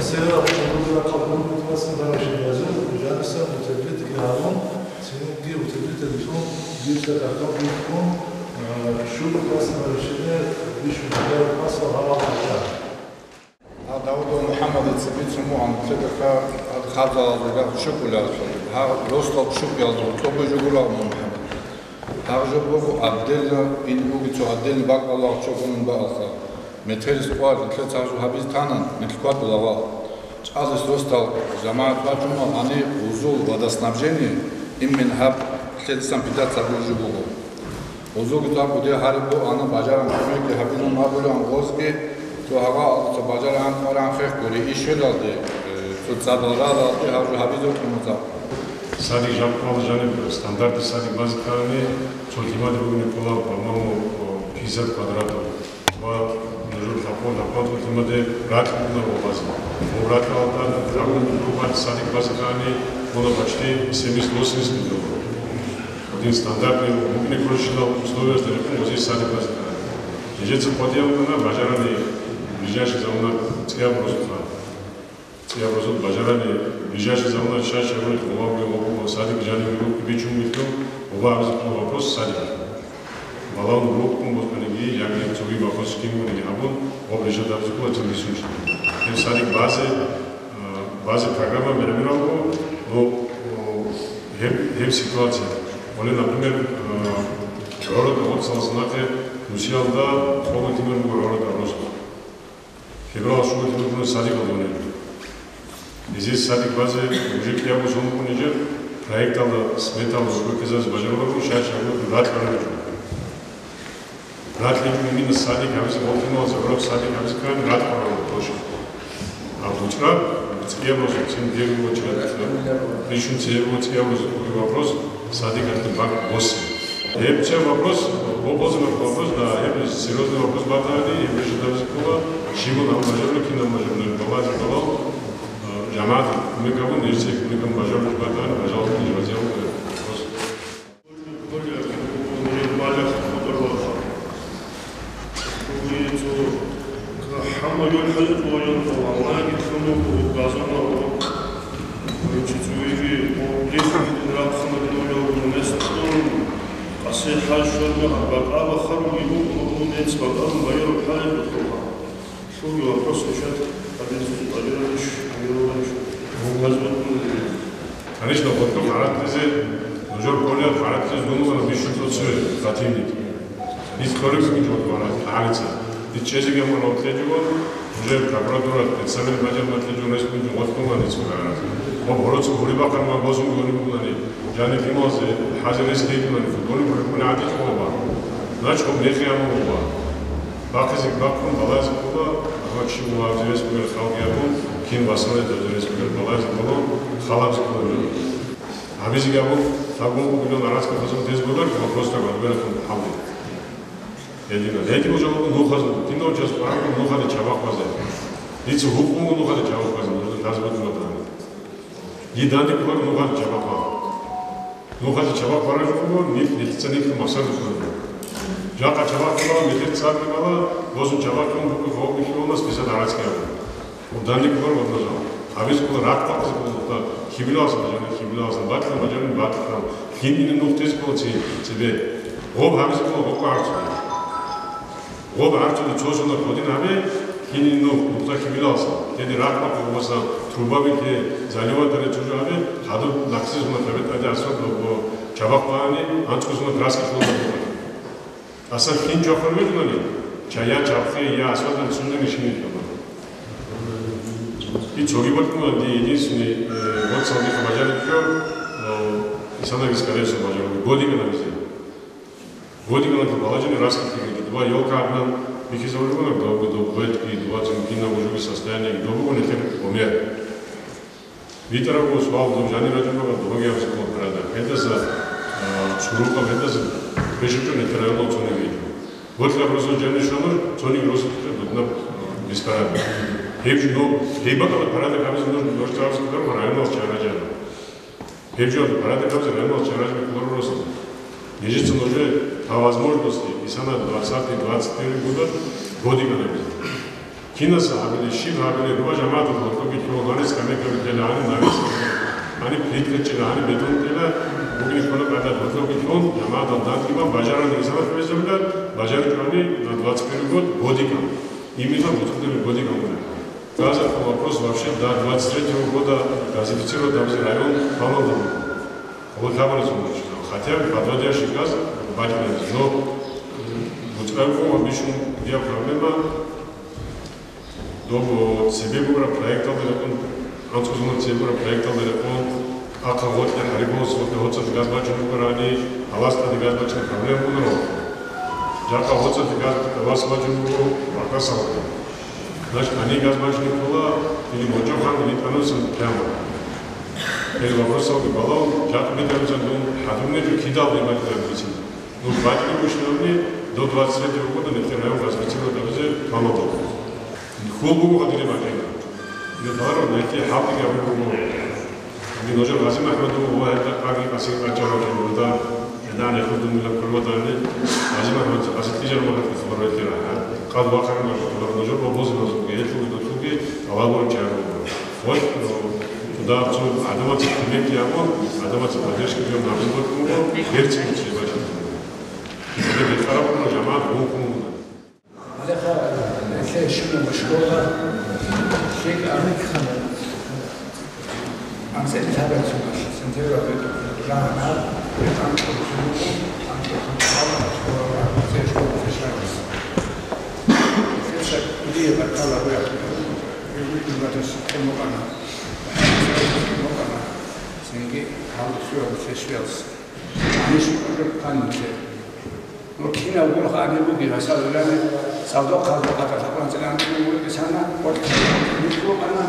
Сера, жаниса утеблит гьарун, цинги утеблиталъун, дирца какаб бихьун, а, шул класс нарешине бищун гьарун классал гьарал гьача. Гьав Давудов МухӀаммадица бицун бугӀан, цебехъа гьаб хабзалазул рагъ щукӀуларелъул, гьаб росдал щукӀиялда гьоркьоб жо гурав МухӀаммад. Гьаб жо буго отдельно, ин буго цо отдельный бакӀалда гьоркьоб гьуниб бакӀалха. Метерис къвар, нилъеца гьаб жо гьабизе тана, нилъ кватӀула ва чӀалис росдал жамагӀат бачӀуна, гьаниб гьезул водоснабжение, именно гьаб нилъеца питаться гьабулеб жо буго. Гьезулги тӀакӀуде гьариб буго, ана бажаран кумекги гьабилан абулеб гъозги, цо гьагъа цо бажаран къваран хехгури, ишелалде, э, цо цадал ралалде гьаб жо гьабизе кумуца. Садик жакъа жаниб стандартный садик базе ккани, цо лъимаде бугеб ккола, по-моему, о, пятьдесят квадратов. Ва нужер лъабкъо-лъабкъо цо лъимаде ракь бугеб базе. Ва ракьалда жакъа садик базе ккани, ккола почти семьдесят-восемьдесят миллион. Один стандартный, буквально, короче, условия, вот здесь садик базе ккани. Нижеца подъявлено, бажарани ближайший замана цӀияб росулъ. ЦӀияб росулъ бажарани, ближайший замана щай-щай гъолъ гъолъ гъолъ садик жаниб гьеб бичун вилълъун, гъоба гьабизе ккола вопрос садик. Балагьун рукъун букӀаниги, яги цоги вопрос кин бугониги гьабун, гъоб решать гьабизе ккола цин бицунщинаб. Гьеб садик базе, а, базе программа мермералго, но, о, гьеб, гьеб ситуация. Оли, например, а, гӀорода гъоцалас нахъе Русиялда хъугьа тимер буго гӀорода росулъ. Февраль шугьулъ бугони садикалда унел. Гьезие садик базе уже кӀиябго сон буго нижер проекталда, сметалда, уже ккезазе бажаруларо, щай-щай гьабун ракь гьарулеб жо. Ракь гьечӀо именно садик гьабизе, гъолъималазе гӀураб садик гьабизе ккани ракь гьарулеб площадь. А бутӀраб, цӀияб росулъ цин дерго чагӀи, рищун цебе цӀияб росулъ бугеб вопрос, садик гьатӀи бакӀ босе. Гьеб цеб вопрос, гьоб бозаб вопрос, да, гьеб серьезный вопрос батани, гьеб решать гьабизе ккола, щиб гьабун бажарулеб, кин гьабун бажарулеб, балагье балагьун, а, жамагӀат кумек гьабун, нижеца кумек гьабун бажарулеб батани, бажарулеб, ниж разияб вопрос. Конечно, гъоркьоб гьаратлъизе, нужер кколеб гьаратлъизе дун вугони бищун цо цеве, противник. Дир кколеб бугин жо гьаратлъизе. Дир чӀезеги гьабун гьаратлъизе жо, нужер прокуратура, специальный бажарматлъи жо, рес бугин жо гъоркьоб гьаратлъизе. Гьоб гьороца гьури бахъараб бозун гьури бугони, жаниб лъималазе хӀазе рес гьейгунани, футболин гьури ккуни гӀадин къоба. Значит, гьоб мекъи гьабун буго. Бахъизе бахъун балагьизе ккола, гьав чи вугев гьабизе рес бугел халкъ гьабун, кин васалде гьабизе рес бугел балагьизе ккола, халабизе ккола. Гьабизе гьабун, лъабгун бугилан арацкъи хазун тез бодар, ва просто гьабилахъун хӀалде. Гьедина. Гьедин жо буго нухазул, кинав час къваригӀун нухалде чабахъ базе. Дица гьукъун буго нухалде чабахъ базе, нужер лъазе батун батани. Дир данде кколаро нухалде чабахъ базе. Нухалде чабахъ бараб жо буго, нилъ, нилъеца нилъ максар букӀунеб. Жакъа чабахъ бала, метер цӀар бала, бозун чабахъ букӀун, гьоб бихьулас писал гьарацӀи гьабун. Гьоб данде кколаро гьоб нажал. Гьабизе ккола ракь бахъизе ккола, хьибилалъ бажарулеб, хьибилалъ, батӀлъан бажарулеб, батӀлъан. Кинабниги нух тезе ккола ци-, цебе. Гьоб гьабизе ккола гьоркьоб гӀарцуде. Гъоб гӀарцуде цо сонаб гьодин гьабе, кинабниги нух, нухда хьибилалъ, гьедин ракь бахъун, гъобасан труба бихье, заливать гьаре цо жо гьабе, гьадур нахъсезулаб гьабе тӀаде асфальт ва чабахъ бани, анцӀго сонаб краски хьулаб. Асан хин чвахун вегьунани, ча я чабхъе, я асфальталъ цунани шинил хьуна. И цоги батӀун буго, дие единственный, э, вот салдиха бажаричӀо, э, Исанаги скорее всего бажарулеб, годигана бизе. Годигана балажани раскид киги, два ёлка гьабилан бихьизабулеб буго, доб, доб гъветги, доб цинги кинаб жо буго состояние, доб буго нилъер гомер. ВитӀараб буго суал, доб жанир рачӀунеб буго, доб гьабизе ккола порядок. Гьелдаса, а, сурукъаб, гьелдаса бищун нилъер районал цониги. Гъветла росулъ жанир щванур, цониги росулъ дуднаб, а, беспорядок. Гьеб жо, ну, гьеб бакӀалда порядок гьабизе нуж, нуж цӀараб районал чара-чара. Гьеб жо парадигабазда районалъ чараж бихьуларо росулъ. Нижецин уже по возможности и сана двадцатый, двадцать первый года годик анабизе. Кинаса гьабиле, щиб гьабиле, руба жамагӀаталда гьоркьоги лъугьун, гьаниб скамейкаби тела, гьаниб навес, гьаниб плиткаби тела, гьаниб бетон тела, бугеб ккола къагӀида, гьоркьоги лъугьун, жамагӀаталда дандима бажарани исалат гьабизабила, бажаричӀони на двадцать первый год годикан. Именно вот этот годикан бугеб. Газов вопрос вообще до двадцать третьего года газифицировать гьабизе район планал гьабун. Гьаб гьабулеб жо, хотя бы подводящий газ бачӀунеб. Но, э, буцӀрабго ва бищун дия проблема, доб цебе бугеб проекталда рекъон, анцӀгозул цебе бугеб проекталда рекъон, ахъа гъоркье, гьариб гъос гъоркье гьоцӀалъ газ бачӀун бугони, гьаласда газ бачӀунеб проблема бугони. Жакъа гьоцӀалъ газ гьалас бачӀун буго, вакъасалда. Значит, гьаниб газ бачӀунеб ккола, или Мочохъан, или тӀанусан прямо. Гьел вопросалги балагьун, жакъа бетӀерузан дун хӀадурнечӀо кидал дебатилан бицин. Ну, бакӀги бушинабни, до двадцать третьего года нилъер район газифицировать гьабизе планал. Хьул буго гьадинаб бакӀина. Ил гьарун нилъее хӀалтӀиги гьабулеб буго. Ил нужер ГъазимахӀмадов ва гьеб къаги къасин къачарав кин гьунда, гьедин хӀудумила кколбатани, ГъазимахӀмад къасид тижер магьад хабар ветира. Къад вахъаран нужер обозин назуги, гьелъулги дутулги, Аллагь гурин чараб буго. Ва, ну, туда цо гӀадамаца кумекги гьабун, гӀадамаца поддержка гьабун гьабизе бокьун буго, берцин чебачин. БетӀараб буго жамагӀат гьукуматалда. Гьале нилъее щиб буго школа, лъикӀаб анцӀила лъабацун сентябрь рагӀана, анцӀила школа, анцӀила школа. Лъица кӀудияб баркала буго, религияб мадраса тӀамукъана, цинги гьалдусиялъе связь. Гьанив уже канлъе. Ну, кинав гурхъ абе бугеб, гьасал гӀурани цӀалдохъ-хъалдохъ гьатӀалъа къванцӀилан ккун вукӀисана, къоркье вукӀана,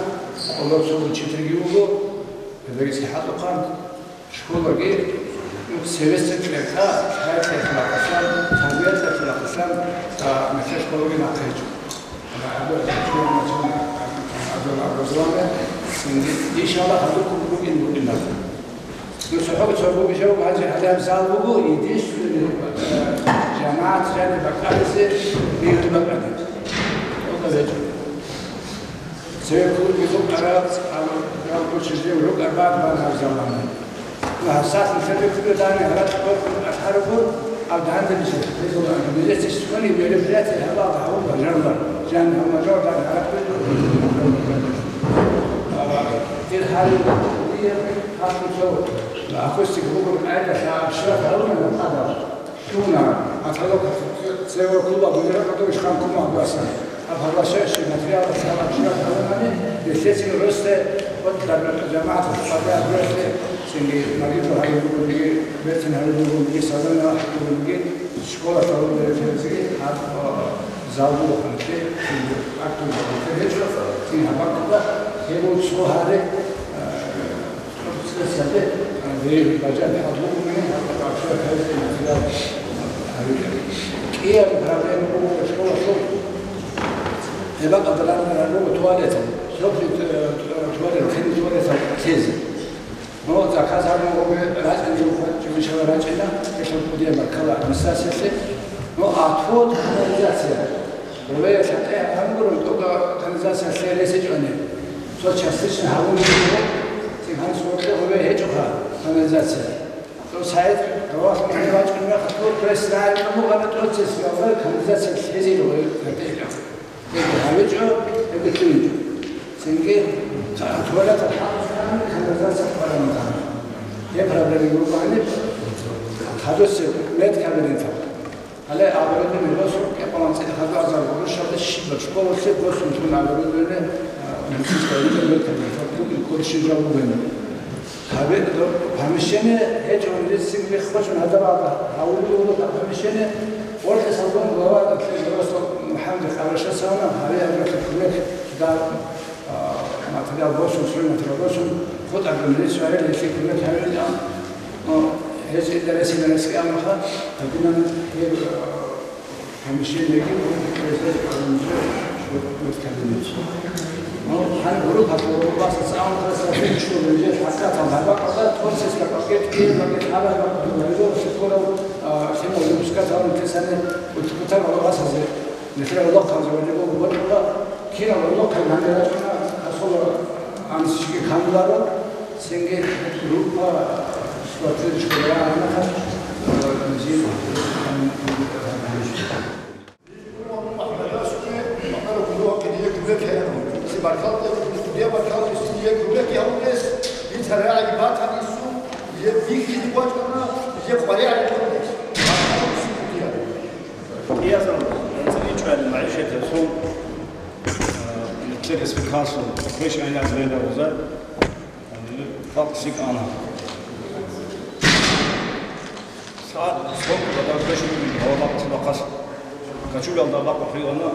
къоло цо учительги вуго, педагогический хӀалтӀухъан, школаги, ну, цевесеб кьерта, лъай-лъай хӀалакъасан, тарбиялъе хӀалакъасан, а, нилъер школаги нахъе гьечӀо. Иншаллагь, гьадурго бугин, бугин. Ну, цохӀо цо бугищав гьанже гьалаб зал буго, единственный, э, жамагӀат жаниб бакӀаризе мегьуди бакӀаризе. Ока гьечӀо. Цеве ккун бизукъараб, гьал, гьал кучизе рукӀарбан бан гьаб замана. Ва гьабсагӀат нилъеда ккола дани гьаракь къокъ ахӀарабун, гьаб дандеги гьезул нилъеца цони мероприятие гьабал гьавун бажарулар, жан гьав мажал дани гьаракь къокъ. Ир гьарил дие хасун цо акустик бугун къайдалъа абшра гьавун гьадал. Дуна, а цалъ цеве ккола, дунида кӀодо иш хъан ккун магьуса. Гьаб гьалащайищ материал цалаб шурат гьабунани, нилъецин росте, вот, жамагӀат хъвада гьабуралъе, цинги магитӀу гьарулгунги, бертин гьарулгунги, савана гьарулгунги, школа гьарулгунги, гьаб, а, залбул ханте, цинги актур гьарулгунги гьечӀо, цин гьабакъуда, гьеб цо гьаре, а, КӀияб проблема буго школалъул. Гьеб бакӀалда буго туалет. Лъоби, э, туалет, хин туалет лъезе. Ну, заказ гьабун буго рачӀине, жиншала рачӀина, гьелъул кӀудияб баркала администрациялъе. Ну, отвод, канализация. Гьаве лъатӀе гьабун гуро, тӀокӀаб канализация лъе ресечӀони. Цо частично гьабун буго, цин гьанже гьоркье гьаве гьечӀоха канализация. Цо сайт гьавалъ махӀне вачӀун мехалъ, то есть рагӀи къабулана тӀоцес гьаве канализация лъезе гьаве гьатӀе. Гьеб гьавичӀо, гьеб лъугьинчӀо. Цинги туалеталъ хӀалалъ канализация хъвараб мехалъ. Гьеб проблема буго гьаниб хадусеб медкабинеталъ. Гьале оборудование босун, кӀикъоялда цӀикӀкӀад гьазул гъурущалда щибаб школалъе босун тун оборудование, а, медицинское оборудование, медкабинет, факультет, колледж жал бугони. Гьабе, до, помещение гьечӀо, медицинский биххочун гьадабалда гьавулев вуго помещение, гъоркье салгун глава, МухӀаммад Къарашасана, гьаве абуралъе кумек дал. А, материал босун, стройматериал босун, хутӀараб милицияял гьелъие кумек гьабилан, ну, гьез гьелда ресинарес кӀиямаха, гьадинан гьеб, а, помещениеги, гьеб кабинет. Ну, гьаниб гьурухъалъур баса цӀакъ гьесда гьечӀо, гьеб хӀакъатал гьабакъала, Гьорсиска пакетги, пакет гьабал, пакет гьабал, сикорал, а, симал юбска, цалан тесане, утӀутар гьалгъасазе, нилъер гьалахъанзе вадибал батула, кинал гьалахъан гьанирачӀуна, асула гьансиги камиларо, цинги группа, спортивный школа, гьанахъа, э, зин, КӀиязул анцӀила чӀвали магӀишаталъул, э, нилъер республикалъул квеш гӀеназ гӀенаб гьеза, э, халкъ лъикӀ ана. Ца-, цо кӀудияв квеш бугеб гьава бакъулъ бахъалъ, качугалда бакъулъ ана.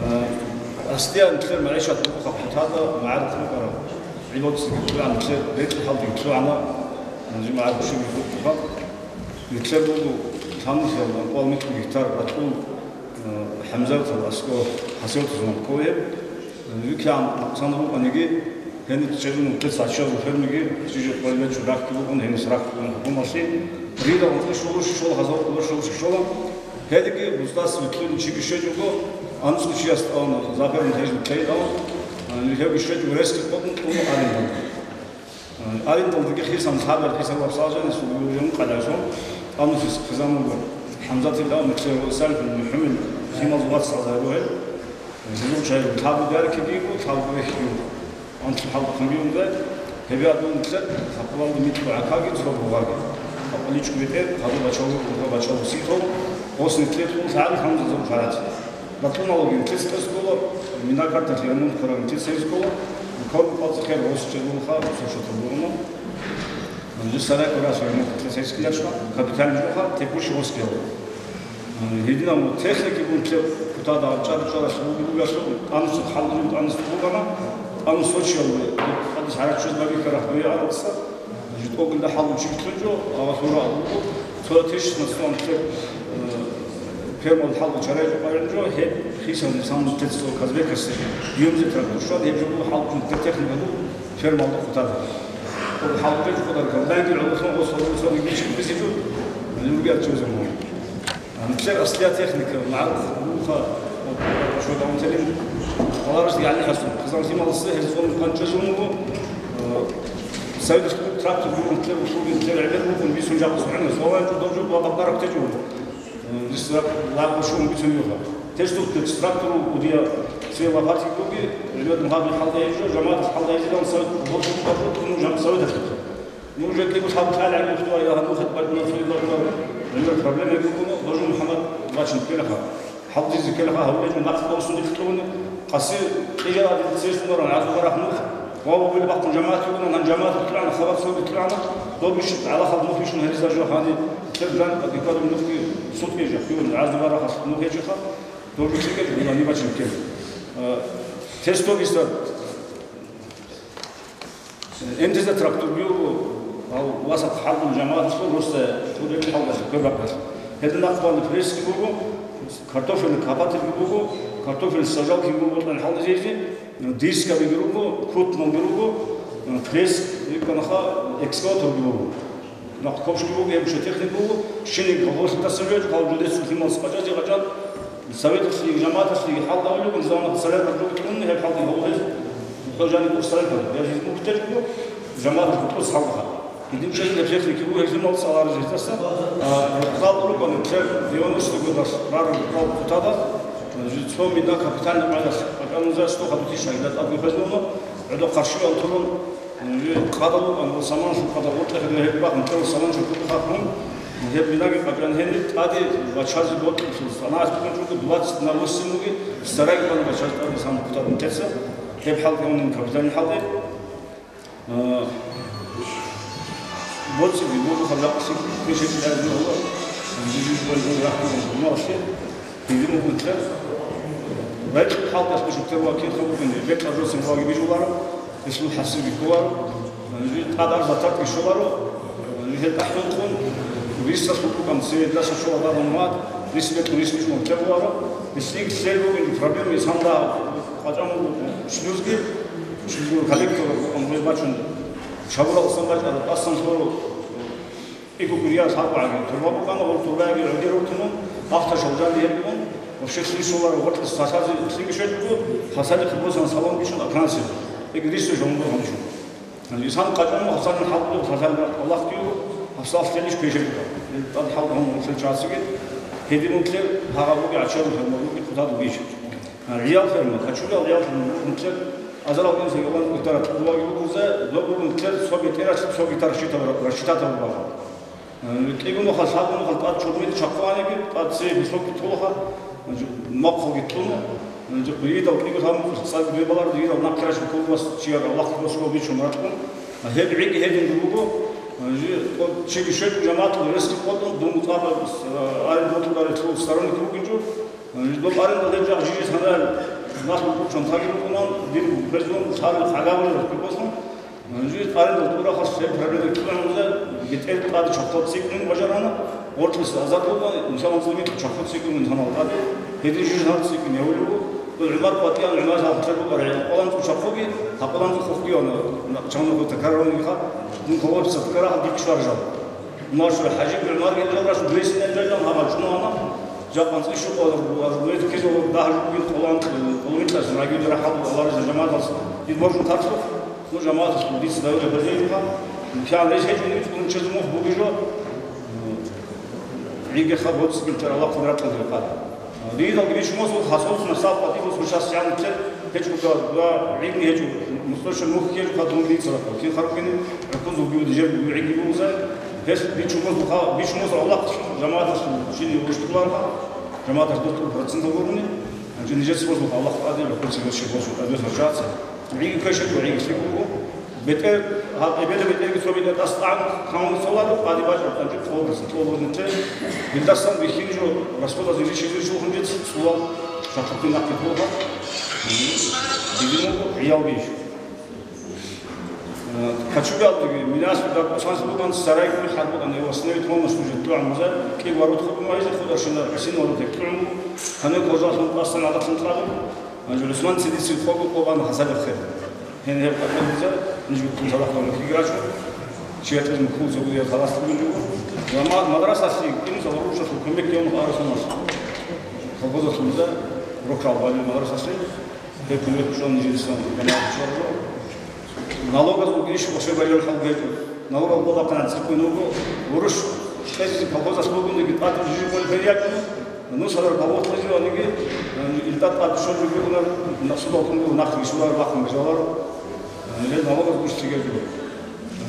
Э, аслияб нилъер магӀишат буго хъатада магӀарухъ букӀараб. ГӀибадатги лъугӀана, нилъер рекӀелъ хӀалдиги лъугӀана, жимагӀат бушиги букӀуха. Нилъер буго лъабнилъиялда кӀвал микьги гьитар батӀул, э, ХӀамзатал аскӀор хӀасиватазул кколеб. Викьан максан рукӀаниги, гьениб чӀезун нилъеца гьачазул фермаги, чӀужу къвалилан чурахъги букӀун, гьениса рахъ бугин хӀукумалъи. Ридал нилъе шулуш, шул хазал къулуш шулуш шола. Гьедиги бустас витлъун чиги щвечӀого, анцӀго чияс тӀална, Зафарун гьежун тейдал, гьебги щвечӀого ресги къотӀун кьуна арендалда. Арендалдаги хисан лъабар хисаб вапсалжанис угӀун къадарсон, анусис хизан вуго. ХӀамзатил дав миксер ва Исалихун МухӀаммад лъимал вац лъазай ругел. Гьезул чагӀи лъабу дарикиги вуго, лъабу вехги вуго. АнцӀ хӀалбухъанги унзе, гьеб ядун нилъер хапалалда микьго гӀакаги цо бугъаги. ХапаличӀго бетӀер, гьабу бачалу, гьабу бачалу сихъо, гъос нилъер тун лъагӀали хӀамзазул фарат. Батуналги нилъер цӀес ккола, минакарталъе ремонт ккараб нилъер цӀес ккола, корпу палцӀа хер гъос чӀезулха, цо шотал бугӀуна. Гьанже сарай ккарас ремонт нилъер цӀес ккелачӀна, капитальный жоха, текущий гъос ккела. Гьединаб техникигун кутада чӀар-чӀаралъ бугеб бугелъул, тӀамусухъ хӀалбулеб тӀамус бугана, тӀамус сочиялде, хадис гьараччоз бабихьарахъ дуе аралдаса, житӀогунда хӀалбу чи битӀунчӀо, ава лъура абуго, цо тешна цоан ккеб, э, фермал хӀалбу чарайчӀо къайгӀинчӀо, гьеб хисалде самбутец цо Казбекасе, юмзе трактор щван, гьеб жо буго хӀалбу техника буго фермалда хутада. ХӀалбу чӀудар калдайги гӀололъун гъосул цоги бичӀчӀи бисичӀо, юргиял чӀезабун. Нилъер аслияб техника, магӀарухъ буха, шо давун телин, гьалараш гӀалихӀасун, хъизан лъималасе гьезул къанчӀезул буго, э, советский трактор буго, нилъер услуги, нилъер гӀемер буго, бисун жакъа сухӀана, суалан чӀудаб жо ва бакъараб течӀо. Э, рис ра-, лагъ шун бицун юха. Тестук трактор удия се лопатик буги, гӀемер мугьаби хӀалда гьежо, жамаат хӀалда гьежо, дан совет, вот, вот, вот, ну, жам-, совет. Ну, уже кӀиго лъаб кьалгӀи мухьдула, я гьанухъе бакӀуна цо илбагьула, гӀемер проблема бугоно, дожо МухӀаммад бачин ккелаха. ХӀалдизе ккелаха, гьавлечӀун нахъ къосун дихълъугьуни, къаси кьижала дин церсунаран, гӀазу барах нух, ва вавили бахъун жамаат югуна, нан жамаат кьана, хабар цо кьана, доб иш гӀала халбу фишун гьеризар жо гьани, цеб жан, адекватный нухги сутӀе жо, югун, гӀазу барахалъ нух гьечӀеха, доб иш кьеж, гьани бачин ккел. Э, тесто бисар, М Т З трактор буго, гьав васат хӀалбун жамагӀатлъун росда хӀурил хӀалбалъ, квербакъалъ. Гьедин нахъбалда прессги буго, картофельный копательги буго, картофель сажалки буго, тӀан хӀалдизейзи, дискаби руго, кутмалги руго, пресс, иканаха, экскаваторги буго. Нахъ копшги буго, гьеб жо техник буго, щиниг гъолъидаса жо, гьав жо децун лъимал скъачӀазе къачӀан, Советалъеги жамааталъеги хӀалдавулев, замана салатал жо кьун, гьеб хӀалде гьавулел, хӀожани буго салатал, я жиз мухтеж буго, жамааталъ бутӀрус хӀалдаха. Гьедин чӀезаб техники буго, гьелъул мал цӀаларел жездаса, а, рукъал рукӀана, кер девяносто годалъ рарал рукъал хутада, жи цо мина капитальный къайдалъ, акӀануза сто хадутиш гьайда тӀадги хвезлуна, гӀодо къаршивал турун, Жи къадалукъан ва саманлъун къадал гъоркье хӀедула гьеб бахъун кьев саман чуркуду хахун, гьеб бинаги къачӀан гьениб тӀаде вачазе бокьулъул санагӀат букӀун чӀуго двадцать на восемь буги, сарай бан вачаз тӀаде сан хутадун теца, гьеб хӀалкӀи гьунин капиталин хӀалде. А, боцӀиги буго хабжакъси пешекӀи гьарги гьула, жижи жугьун рахъун гьумалъе. Гьедин мугӀминлъи, рекь хӀалтӀалъ бижулъе ва кин хабукъин, рекь аржуцин ваги бижуларо, гьелъул хӀасил бихьуларо, тӀадар зататги щоларо, гьел тӀахӀулхъун, виссалъ букӀан цеведаса щола бабун мад, рис бетӀун рис бижун тевларо, гьелъиги лъел бугин проблема, исанла къачӀан буго шлюзги, шлюзги коллектор букӀан гъоз бачун. Шабурал асан бачӀараб, асан лъуро, иго гуриял лъабгӀаги, турба букӀана, гъур турбаги гӀодер рутунун, ахташал жанди гьеб бугун, вообще лъим щоларо гъоркье сасазе лъимги щвечӀого, хасали хъубосан салам бичӀун акранси, эг рису жавнго гьанчун. Исан къачӀун хасалин хӀалкӀу хасалин Аллагьги, хасал лъелищ квешеб буго. ТӀад хӀалкӀ гьун лъел часиги, гьедин лъел гьагъабуги гӀачарухъе, муруги хъутадуги ищ. ГӀиял ферма, качурал гӀиял ферма, нутлер азарал инса йолан кутара тӀубаги бугурза, доб нутлер цо бетӀералъ цо гитар щитаб, рассчитатаб багьа. Э, кӀигунухъа, лъабгунухъа тӀад чурмил чахъуаниги, тӀад цей бусурги тулаха, макъулги тӀуну, э, жо, кӀигидал кӀигу гьабун, цӀакъ бебалар, дигидал нахъраш кулбас чияр Аллагь кулбас кулбичун рачӀун, гьеб гӀиги гьедин буго, э, жи, кӀо-, чи бишел жамаатул ресги къотӀун, дун цӀакъ, э, арендатор дарилъул сторонник бугинчӀо, Жидо къарендал гьечӀеб жиги санал, нахъ букӀун таги букӀунан, дир гьезун цали хӀагавулел рукӀбосун, жиги къарендал тӀурахъас гьеб проблема кколаниги, бетӀер тӀаде чохтал цӀикӀкӀун бажарана, гъоркьиса азар буго, инсанал цӀикӀкӀун чохтал цӀикӀкӀун инсанал тӀаде, гьедин жужахӀал цӀикӀкӀун гьавулев вуго, дол гӀумар къватӀиян гӀумар гьалхъе букӀарай, къоланцӀу чахъуги, гьа къоланцӀу хухги вана, чанго такаралниха, дун колопица такарагьал дикь шваржал. Маршал ХӀажи ГӀумар гьелда раш гьесинал жайдан гьабал чӀунана, жакъа анцӀила щукъалда буго, аж гьез ккезаб дагьа жугьин къолан, къолмитӀас рагида рахӀал Аллагьас жамагӀаталъ дид боржун тархлъухъ, ну, жамагӀаталъ дица давила базейилха, кигӀан рес гьечӀони, цӀунчез мухь бугижо, гӀигеха боцӀи билтар Аллагь квадраталъе къада. Дидалги бичмусул хасолъ насаб къватӀиб босун шас ягьаниб цеб гьечӀо ва гӀигни гьечӀо, мустача мухь гьечӀо хадуб дица рахъал. Кин харукъини гӀукузул гиуди жер гӀигни бугузай, гьес бичмусул ха-, бичмусул Аллагь жамагӀаталъул чини вуштуларха, жамагӀаталъ дутӀул процентал гурони, гьанже нижеца босулха Аллагь къаде гӀукуци гьечӀо босун, гьабиз гьачаца. ГӀиги квешаб ва гӀиги лъикӀ буго. БетӀер, гьаб эбела бетӀерги цо бетӀер тӀасалъ тӀагӀун кавун цоларо, къаде бачӀараб тӀанчӀеб тӀолбуса, тӀолбузни те. Илдасан бихьинчӀо расходазе ричизе чӀухӀун рецц цӀулал шахтухъе нахъе толха. Дидинго гӀиял бищ. Э, качугалдеги, минас дакъусанс букӀан сарайгуни хӀал букӀан, его остановить полностью же тӀугӀан муза, кӀи ворот хутӀун вайзе, худа шина гӀисин ворот тӀугӀун, гьанив кожалъун тӀасан гӀадатун тӀадун, Гьанже ГӀусман цидисеб хъого къо бан хасалеб хер. Гьениб гьеб къагӀидаялда ниж гьукум салахъалда хиграчӀо. Чиясул мухьул цогидал халас бугин буго. Ва ма-, мадрасалъе кӀинцӀал рушалъул кумек гьев мухь арусунас. Колхозалъулда рокал балел мадрасалъе. Гьеб кумек чӀван нижеца гьаниб чӀвараб. Налогаз угищ ошеб байрал хӀал гьечӀо. Налогал къо бахъана цӀикӀкӀун вуго. Урус кьезе колхозалъ бугониги тӀад жижи къол бер ячӀун. Ну, садор колхоз кьезе ваниги, э, илдат тӀад щолги бугунар, насубал кумгу нахъ вишулар бахъун бажалар. Э, гьел налогаз гуш цигезуго.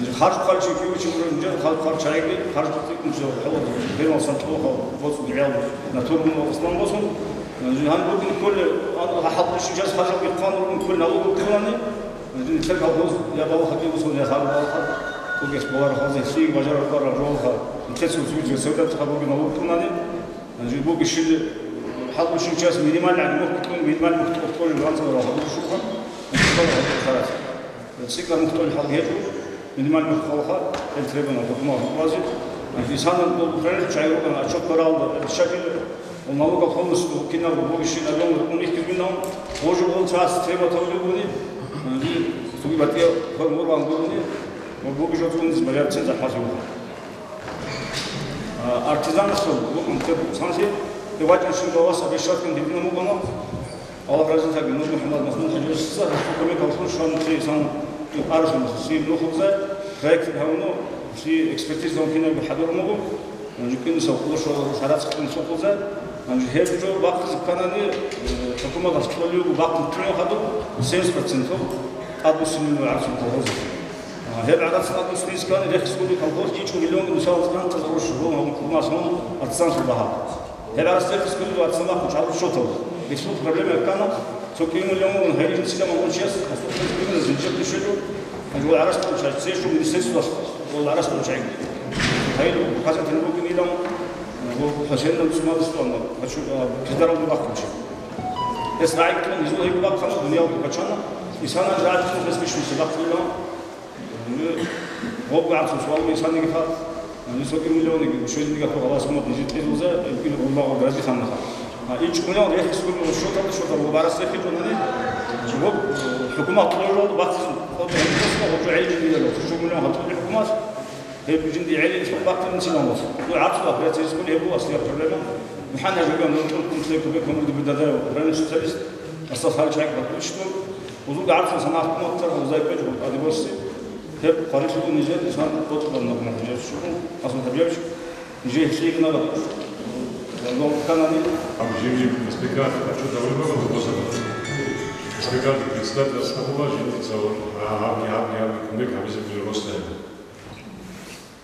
Э, харж хъвалчи кивичи гурин, жер харж хъвалчаги, харж цӀикӀкӀун жо хӀоло, гьелал сан тӀолха боцӀун гӀел натурун ва ислам босун. Э, гьан бугин кколе, ан хӀалбушин жаз харжал гихъан бугин кколе налог кколани. Э, нилъер колхоз я балха кивусон, я харж балха. Тугес болар хаза, си бажарар барар жолха. Нилъер сулсуги жер севдат хабуги налог кколани. Гьанже бугищили, хӀалбушин час минимальный мухь кьун, минимальный мухь тӀолъ кколел ванцӀал рагьаб шуха, мухьтал гьаб харат. ЦӀикӀкӀар мухь тӀолъи хӀал гьечӀо, минимальный мухь хъалха, гьел требования хӀукумат гьукъазе. Гьанже исана дол Украинаялъ чагӀи рукӀана, отчет баралда, решать ил, налогал полностью кинаб бугищин объём рукӀун ихьизминал, гъожу гъол час требовать гьавлигуни, гьанже цоги батӀияб формулирован гурони, ва бугищ оцӀунис боярцин захӀмалъи буго. А, артизанасул букӀун те букӀсанлъи, те вачӀанщинго вас обещаткин дибина мукӀана. Аллагь разилъаги, Нур МухӀаммад Махмуд-хӀажиевица гьесул кумекалъун щван те сан аршун сиб нухубза проект гьавуну, си экспертиза кинабго хӀадурун буго. Гьанже кӀинусав къуллъуш ва шарац кьун сухъуза. Гьанже гьеб жо бахъизе кканани, э, хӀукуматалъ кьолев буго бахъун ккун хадуб семьдесят процентов тӀадбуссинилан гӀарцун колхозалъ. А, гьеб гӀарац тӀадбуссинискан рехсгуни колхоз ичӀго миллион мисалалъ кантӀа гъурущ гьун гьабун кумас гьун артизанлъул багьа. Гьеб гӀарац рехсгуни ва артизан бахъун чӀару щотал. Бицун проблема ккана, цо кӀиго миллион гьайин силан гьун чияс, асухъе кӀиго зинчир душелу, гьанже гӀарац тӀун чай, цешлъун министерствоялъ гӀарац тӀун чай. Гьайин указатель бугин илан, гьасендан цумадуслъан, гьачу, а, пиздаралда бахъун чи. Гьес рагӀитлъун гьезул гьеб бахъана, дуниял бачана, исана рагӀитлъун гьес бищун бахъулила. Гъоб гӀарцун суал бисаниги хал, гьанже цо кӀиго миллиониги, шойзниги гьаб гьалас мод нижи кьезулза, кӀиго гъурбагъ грази ханна хал. А, ичӀ миллион рехис гуро шоталда, шотал гъубарас рехи тунани. Вот, э, хӀукумат кьолел бахъин, вот, гьеб гьечӀо гьеле жиндирал, шугьулан гьатӀулел хӀукумат, гьеб жинди гьеле ислъун бахъин инсилан вас. Ну, гӀарцул ахират ризкъуни гьеб буго аслияб проблема. МухӀаммад Жуган, ну, тӀуркун цебе кумек гьабизе буго дадая, правильный специалист, Асад Халич ГӀакбат Кучту. Узуги гӀарцул санагӀат хӀукумат таргъу зайпечӀ гьадиб босси. Гьеб къварилъуго нижер инсан къотӀбан нахъ нахъ нижер шугьун, Асад Хабирович. Жив лъигьунараб, э, канани. Абу жив-жив республикалъ ачу давлебала гьобосаб. Республикалъ председатель асхабула жив ницавал, а, гьабги, гьабги, гьабги, кумек гьабизе бугеб росла.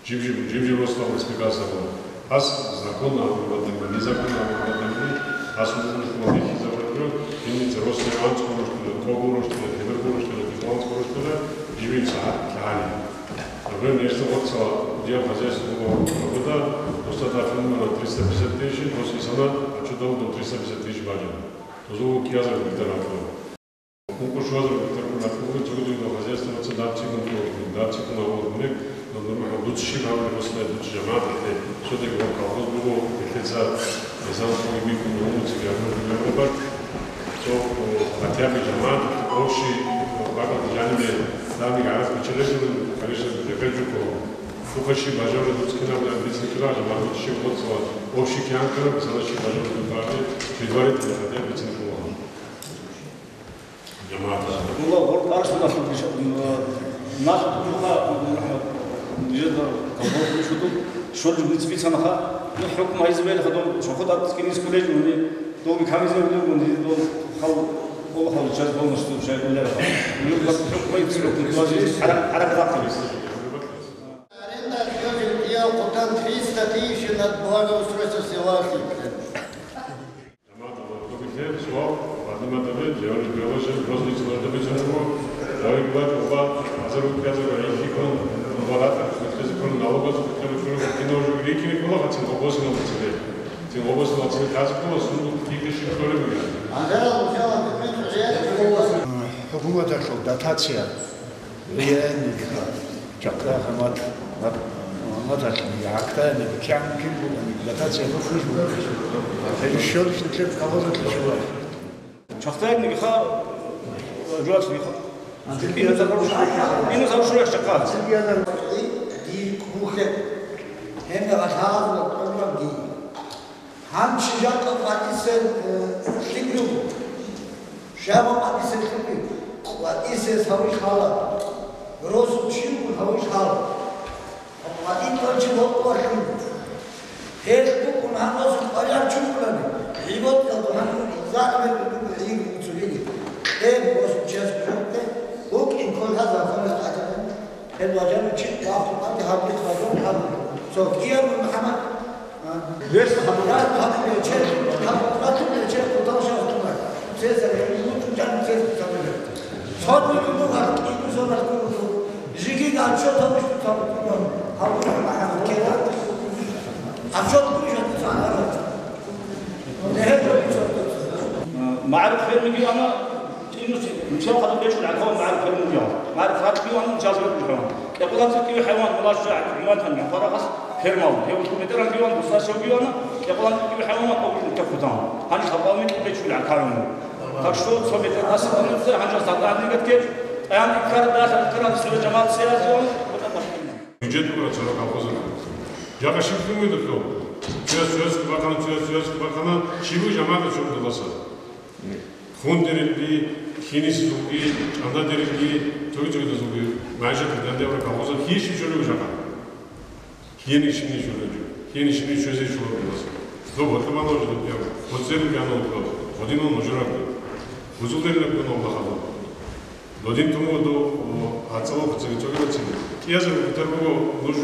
Жив-жив, жив-жив росла республикалъ асхабула. Ас законно гьабун батани, незаконно гьабун батани, ас умумулъ бихьизабураб, жив ница росла анцӀ гуроштула, къо гуроштула, темир гуроштула, дикъо анцӀ гуроштула, жив сагӀат лъагьани. Например, нижеца гъорцӀа диаб хозяйство буго, досда тӀад лъугьуна триста пятьдесят тысяч, дос исана ачу давун триста пятьдесят тысяч бажана. Дозул кӀиазар гектар гьабула. Ункъо-щуазар гектар гьабула, цогидал хозяйствоца даб цӀикӀкӀун ккола, даб цӀикӀкӀун гьабула кумек, но нурмахӀал дуца щиб гьабулеб росла, дуца жамагӀат гьелъе, цодаги гьеб колхоз буго, гьелъеца мезан цоги бикьун гьумуцги гьабун жугьураб бакӀ. Цо, о, хотя бы жамагӀат, общий, о, бакӀалда жанибе, данде гӀарац биччалъе гурун, конечно, рекъечӀого. Духъа щиб бажарулеб дуца кинаб бицин ккела, жамагӀат щиб гъорцӀила, общий кигӀан ккараб, исана щиб бажарулеб дуца предварительно хотя бы бицин ккола. ЖамагӀат. Мула гъоркь арсуна хӀукму, м, нахъ мула, м, нижеда колхоз шуду, шолги биц-, бицанаха, ну, хӀукму гьайзе бел хадуб, шохо дакъ цӀикӀкӀинис кулеж уни, долги камизе улев уни, дол хал, ол хал чаз полностью чай улев. Ну, как хӀукму гьайзе бел хадуб, важи, хӀарам, хӀарам бахъи. Аренда съёжил диял хъутан триста тысяч на благоустройство села Хитрин. ЖамагӀат, Аллагь, ккоги лъе, суал, Фатимат абе, жаваб бегьулаша, просто иццаларда бицунеб буго, гъайиб бач, оба, азару кьазару гӀинкикун, оба ратӀа хутӀизекун, налогаз хутӀизекун, кино уже рикине ккола, цин гъобосиналда цебе. Цин гъобосиналда цебе кьазе ккола, сунду кикиши кколеб бугеб. ХӀукуматалъул дотация. Гье, нилъеца чахъа гьамат, гьамат, гьамат гьакъа, нилъ кӀан кин бугони, дотация бухъулеб буго. Гьеб щолищ нилъер колхозалъе щолеб. Чахъа нилъеца жугьутӀ нилъеца. Инус гьаб шураш чахъа. Дир кумухъе. Гьеб гьалъазул программа дир. Гьанчи жакъа къватӀисел, э, лъикӀлъи буго. Жакъа къватӀисел лъикӀлъи. КъватӀисез гьавищ гьала. Росу чивгун гьавищ гьала. КъватӀи кьанчи гьоркьор лъугьун. Гьелъ букӀун гьанасул къваригӀел чурулани. ГӀибадаталда гьанив загӀипалъун буго гӀин уцулиги. Кьеб росу чияс букӀин кколъа законалъ гӀадин. Гьеб ваджарав чи вахъун гьабги хадуб гьабун. Цо кӀиябго МухӀаммад, а, верс гьабун. Я гьабун чер, гьабун ратун чер, кутал шахтуна. Цезар, мутун жан цез гьабун. Цо дур бугар, кӀиго зонар ккун буго. Жиги ган чо тавуш тавуш гьабун МухӀаммад кела. А чо дур жан цо гьабун. Нехер чо дур. МагӀариф фермиги ана, Инус, нусал хадуб бечӀун гӀакаван магӀариф гьарун бугеб. МагӀариф гьарун биван, жаз гьарун бихьун. Кьекъолан цӀикӀкӀиги хӀайван, мулаш жагӀ, гӀуман тан, гьабарахъас фермал. Гьев метеран биван, бусасев бивана, кьекъолан цӀикӀкӀиги хӀайван, макъ обрин тахъутан. Гьанже хабал микь бечӀун гӀакаван. Так что, цо метер асабануца, гьанже сагъан дигат кеч, тӀаян иккар, дахъал иккаран, сура жамаат сиязион, вот так вот. Бюджет бугра цора колхоза. Жага шиблъун бугеб духъав. Цояс, цояс бахъана, цояс, цояс бахъана, шибу жамаат чурдуласа. Хундерилги, хинисезулги, чӀандадерилги, цоги-цогидазулги, майжа кардандевра колхоза хищи чӀолев жакъа. Хинишини чӀолев жо, хинишини чӀезе чӀолев жо. Доб гьоркьоман вождо пиям, гьоцӀерилги ана вукӀа, гьодинал мужурабги. Гьузулдерилаб гуна Аллагьалда. Додин тумуду, о, гьацӀалухъ цоги-цогидацин. КӀиязар букӀитар буго, нуж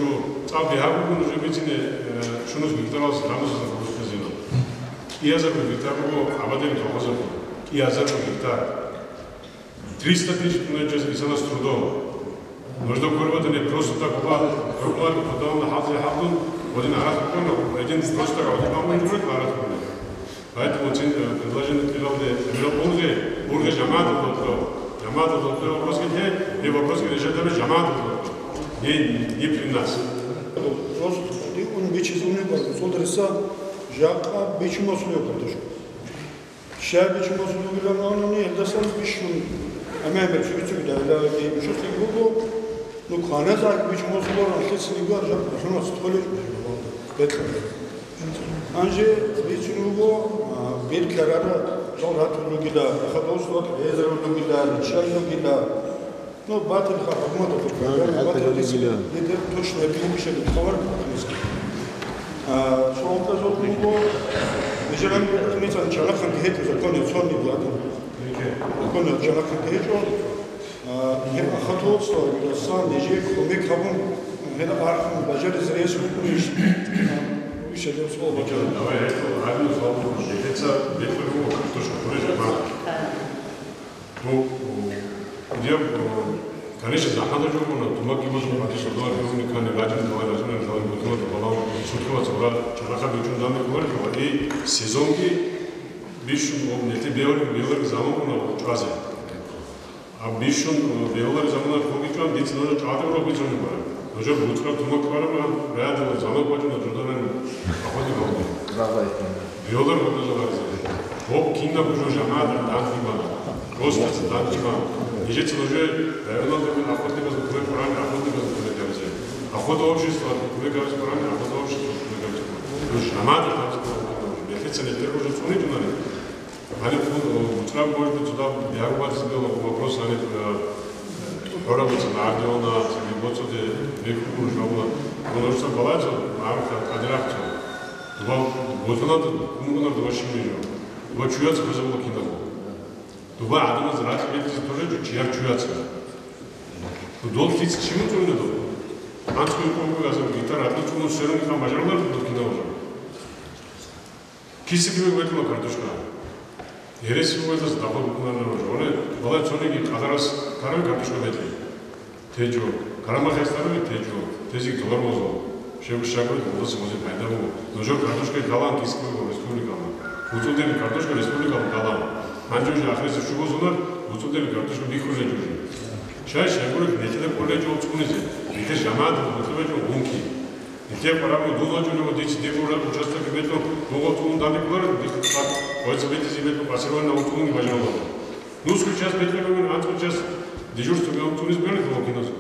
цӀалги гьабуго, нуж бицине, э, шунус бихьтаралас гьанусазда хӀурус хъизина. КӀиязарго гектар буго Абадин колхозалъул, кӀиязарго гектар. Триста тысяч тонна чӀез исана с трудом. Нужда курбатани просто так уба, рукъар, потом на хазы хабдун, один арат курбан, один просто так, один мамун курбан, арат курбан. Поэтому цин, э, предложение киралде, эмирал урге, урге жамаат лото, жамаат лото вопрос гинте, не вопрос гинте, решать жамаат лото. Не, не при нас. Просто он бичи зуни бар, содриса, жакъа бичи мосуне курдуш. Щай бичун босулугилан анани, гьелдасан бищун, амма гьеб цуги-цуги дагьлаги бищулъги буго, ну, кваназаги бичун босуларан лъицаниги аржа бусунас толел. Бетла. Анже бицун буго, а, бир ккарара жал ратулугила, хадуслуат гӀезарулугила, риччалугила. Ну, батил ха хӀукуматалъул программа, батил дис-, дидер точно бихьибищали хабар букӀиниса. А, суалда зоб буго, нижеран букӀинисан чанахъан гьечӀо законе цони букӀин. Законе чанахъан гьечӀо. А, гьеб ахатуцлъа, сан нижер кумек гьабун, гьеб ахун бажаризе рес букӀунищ? Ишалев суал бажар. Давай, это один из вопросов. Бетеца, бетеца, то, что куришь, Ну, я, э, конечно, захӀматаб жо буго, тумаки босун батиш, давай, давай, кани, ладин, давай, ладин, давай, бутула, давай, сутула, цавра, чараха бичун дами квар, и сезонги бищун, о, нети бевлер, бевлер заман буго чӀвазе. А бищун, э, бевлер заман хоги чӀван, диц нужа чӀвазе ро бичун бара. Нужа буцра тумак кварама, рядом заман бачун, журданан, охотник бабу. Бегьулар гьабуларилан. Гьоб кинаб жо жамагӀаталъ данде бан, госдаса данде бан. Нижеца нужее районалда охотниказ кумек кьурани, охотниказ кумек гьабизе. Охота общества кумек гьабизе кьурани, охота общества кумек гьабизе. Нуж жамагӀаталъ данде бан. Нилъеца нилъер гьужа цӀунитӀунани. Гьаниб хъун, э, муцӀраб, может быть, цо дагь бигьарулеб бацӀцӀадаб вопрос гьаниб, э, хӀораб бацӀцӀадаб гӀадиналда, цебе боцӀуде бекӀун жавабла. Гьаниб нужеца балагье, гьаниб кадирахъе. Дуба бутӀанал кумгунар дуба щиб жо. Дуба чуяц хвезабула кинабго. Дуба гӀадамаз рацӀцӀа бетӀизе тожичӀо чияр чуяца. Дол лъица чи муцӀуна дол? АнцӀго кӀургу азар гитар гьадин цӀунун сверун гьеб мажарулар дол кинабго жо. Киса кибе бетӀула картошка? Гьереси вугӀадаса дахъал букӀунарила жо. Вале, валай цониги къадарас караби картошка бетӀи? Течо. Карамахъес караби? Течо. Тезеги толар бозо. Щегу щагу гьудаса бозе пайда буго. Нужер картошка калан киса кибе республикалда. БуцӀудеби картошка республикалда калан. Гьанже уже ахирисеб щуго сунар буцӀудеби картошка бихьулел жо. Щай щайгурелъ нилъеда кӀолей жо цӀунизе, нилъер жамагӀаталъ бутӀа бечӀо гъунки. Нилъер къварабго дун вачӀунев ва дица дир гураб участокги бетӀун, дугъа цӀун данде кколареб, дихъ цӀакъ, гъоца бетӀизе бетӀун къасирванна цӀунги бажаруларо. Нусго час бетӀерулин, анцӀго час дежурствоги цӀунизе бегьулеб киназго.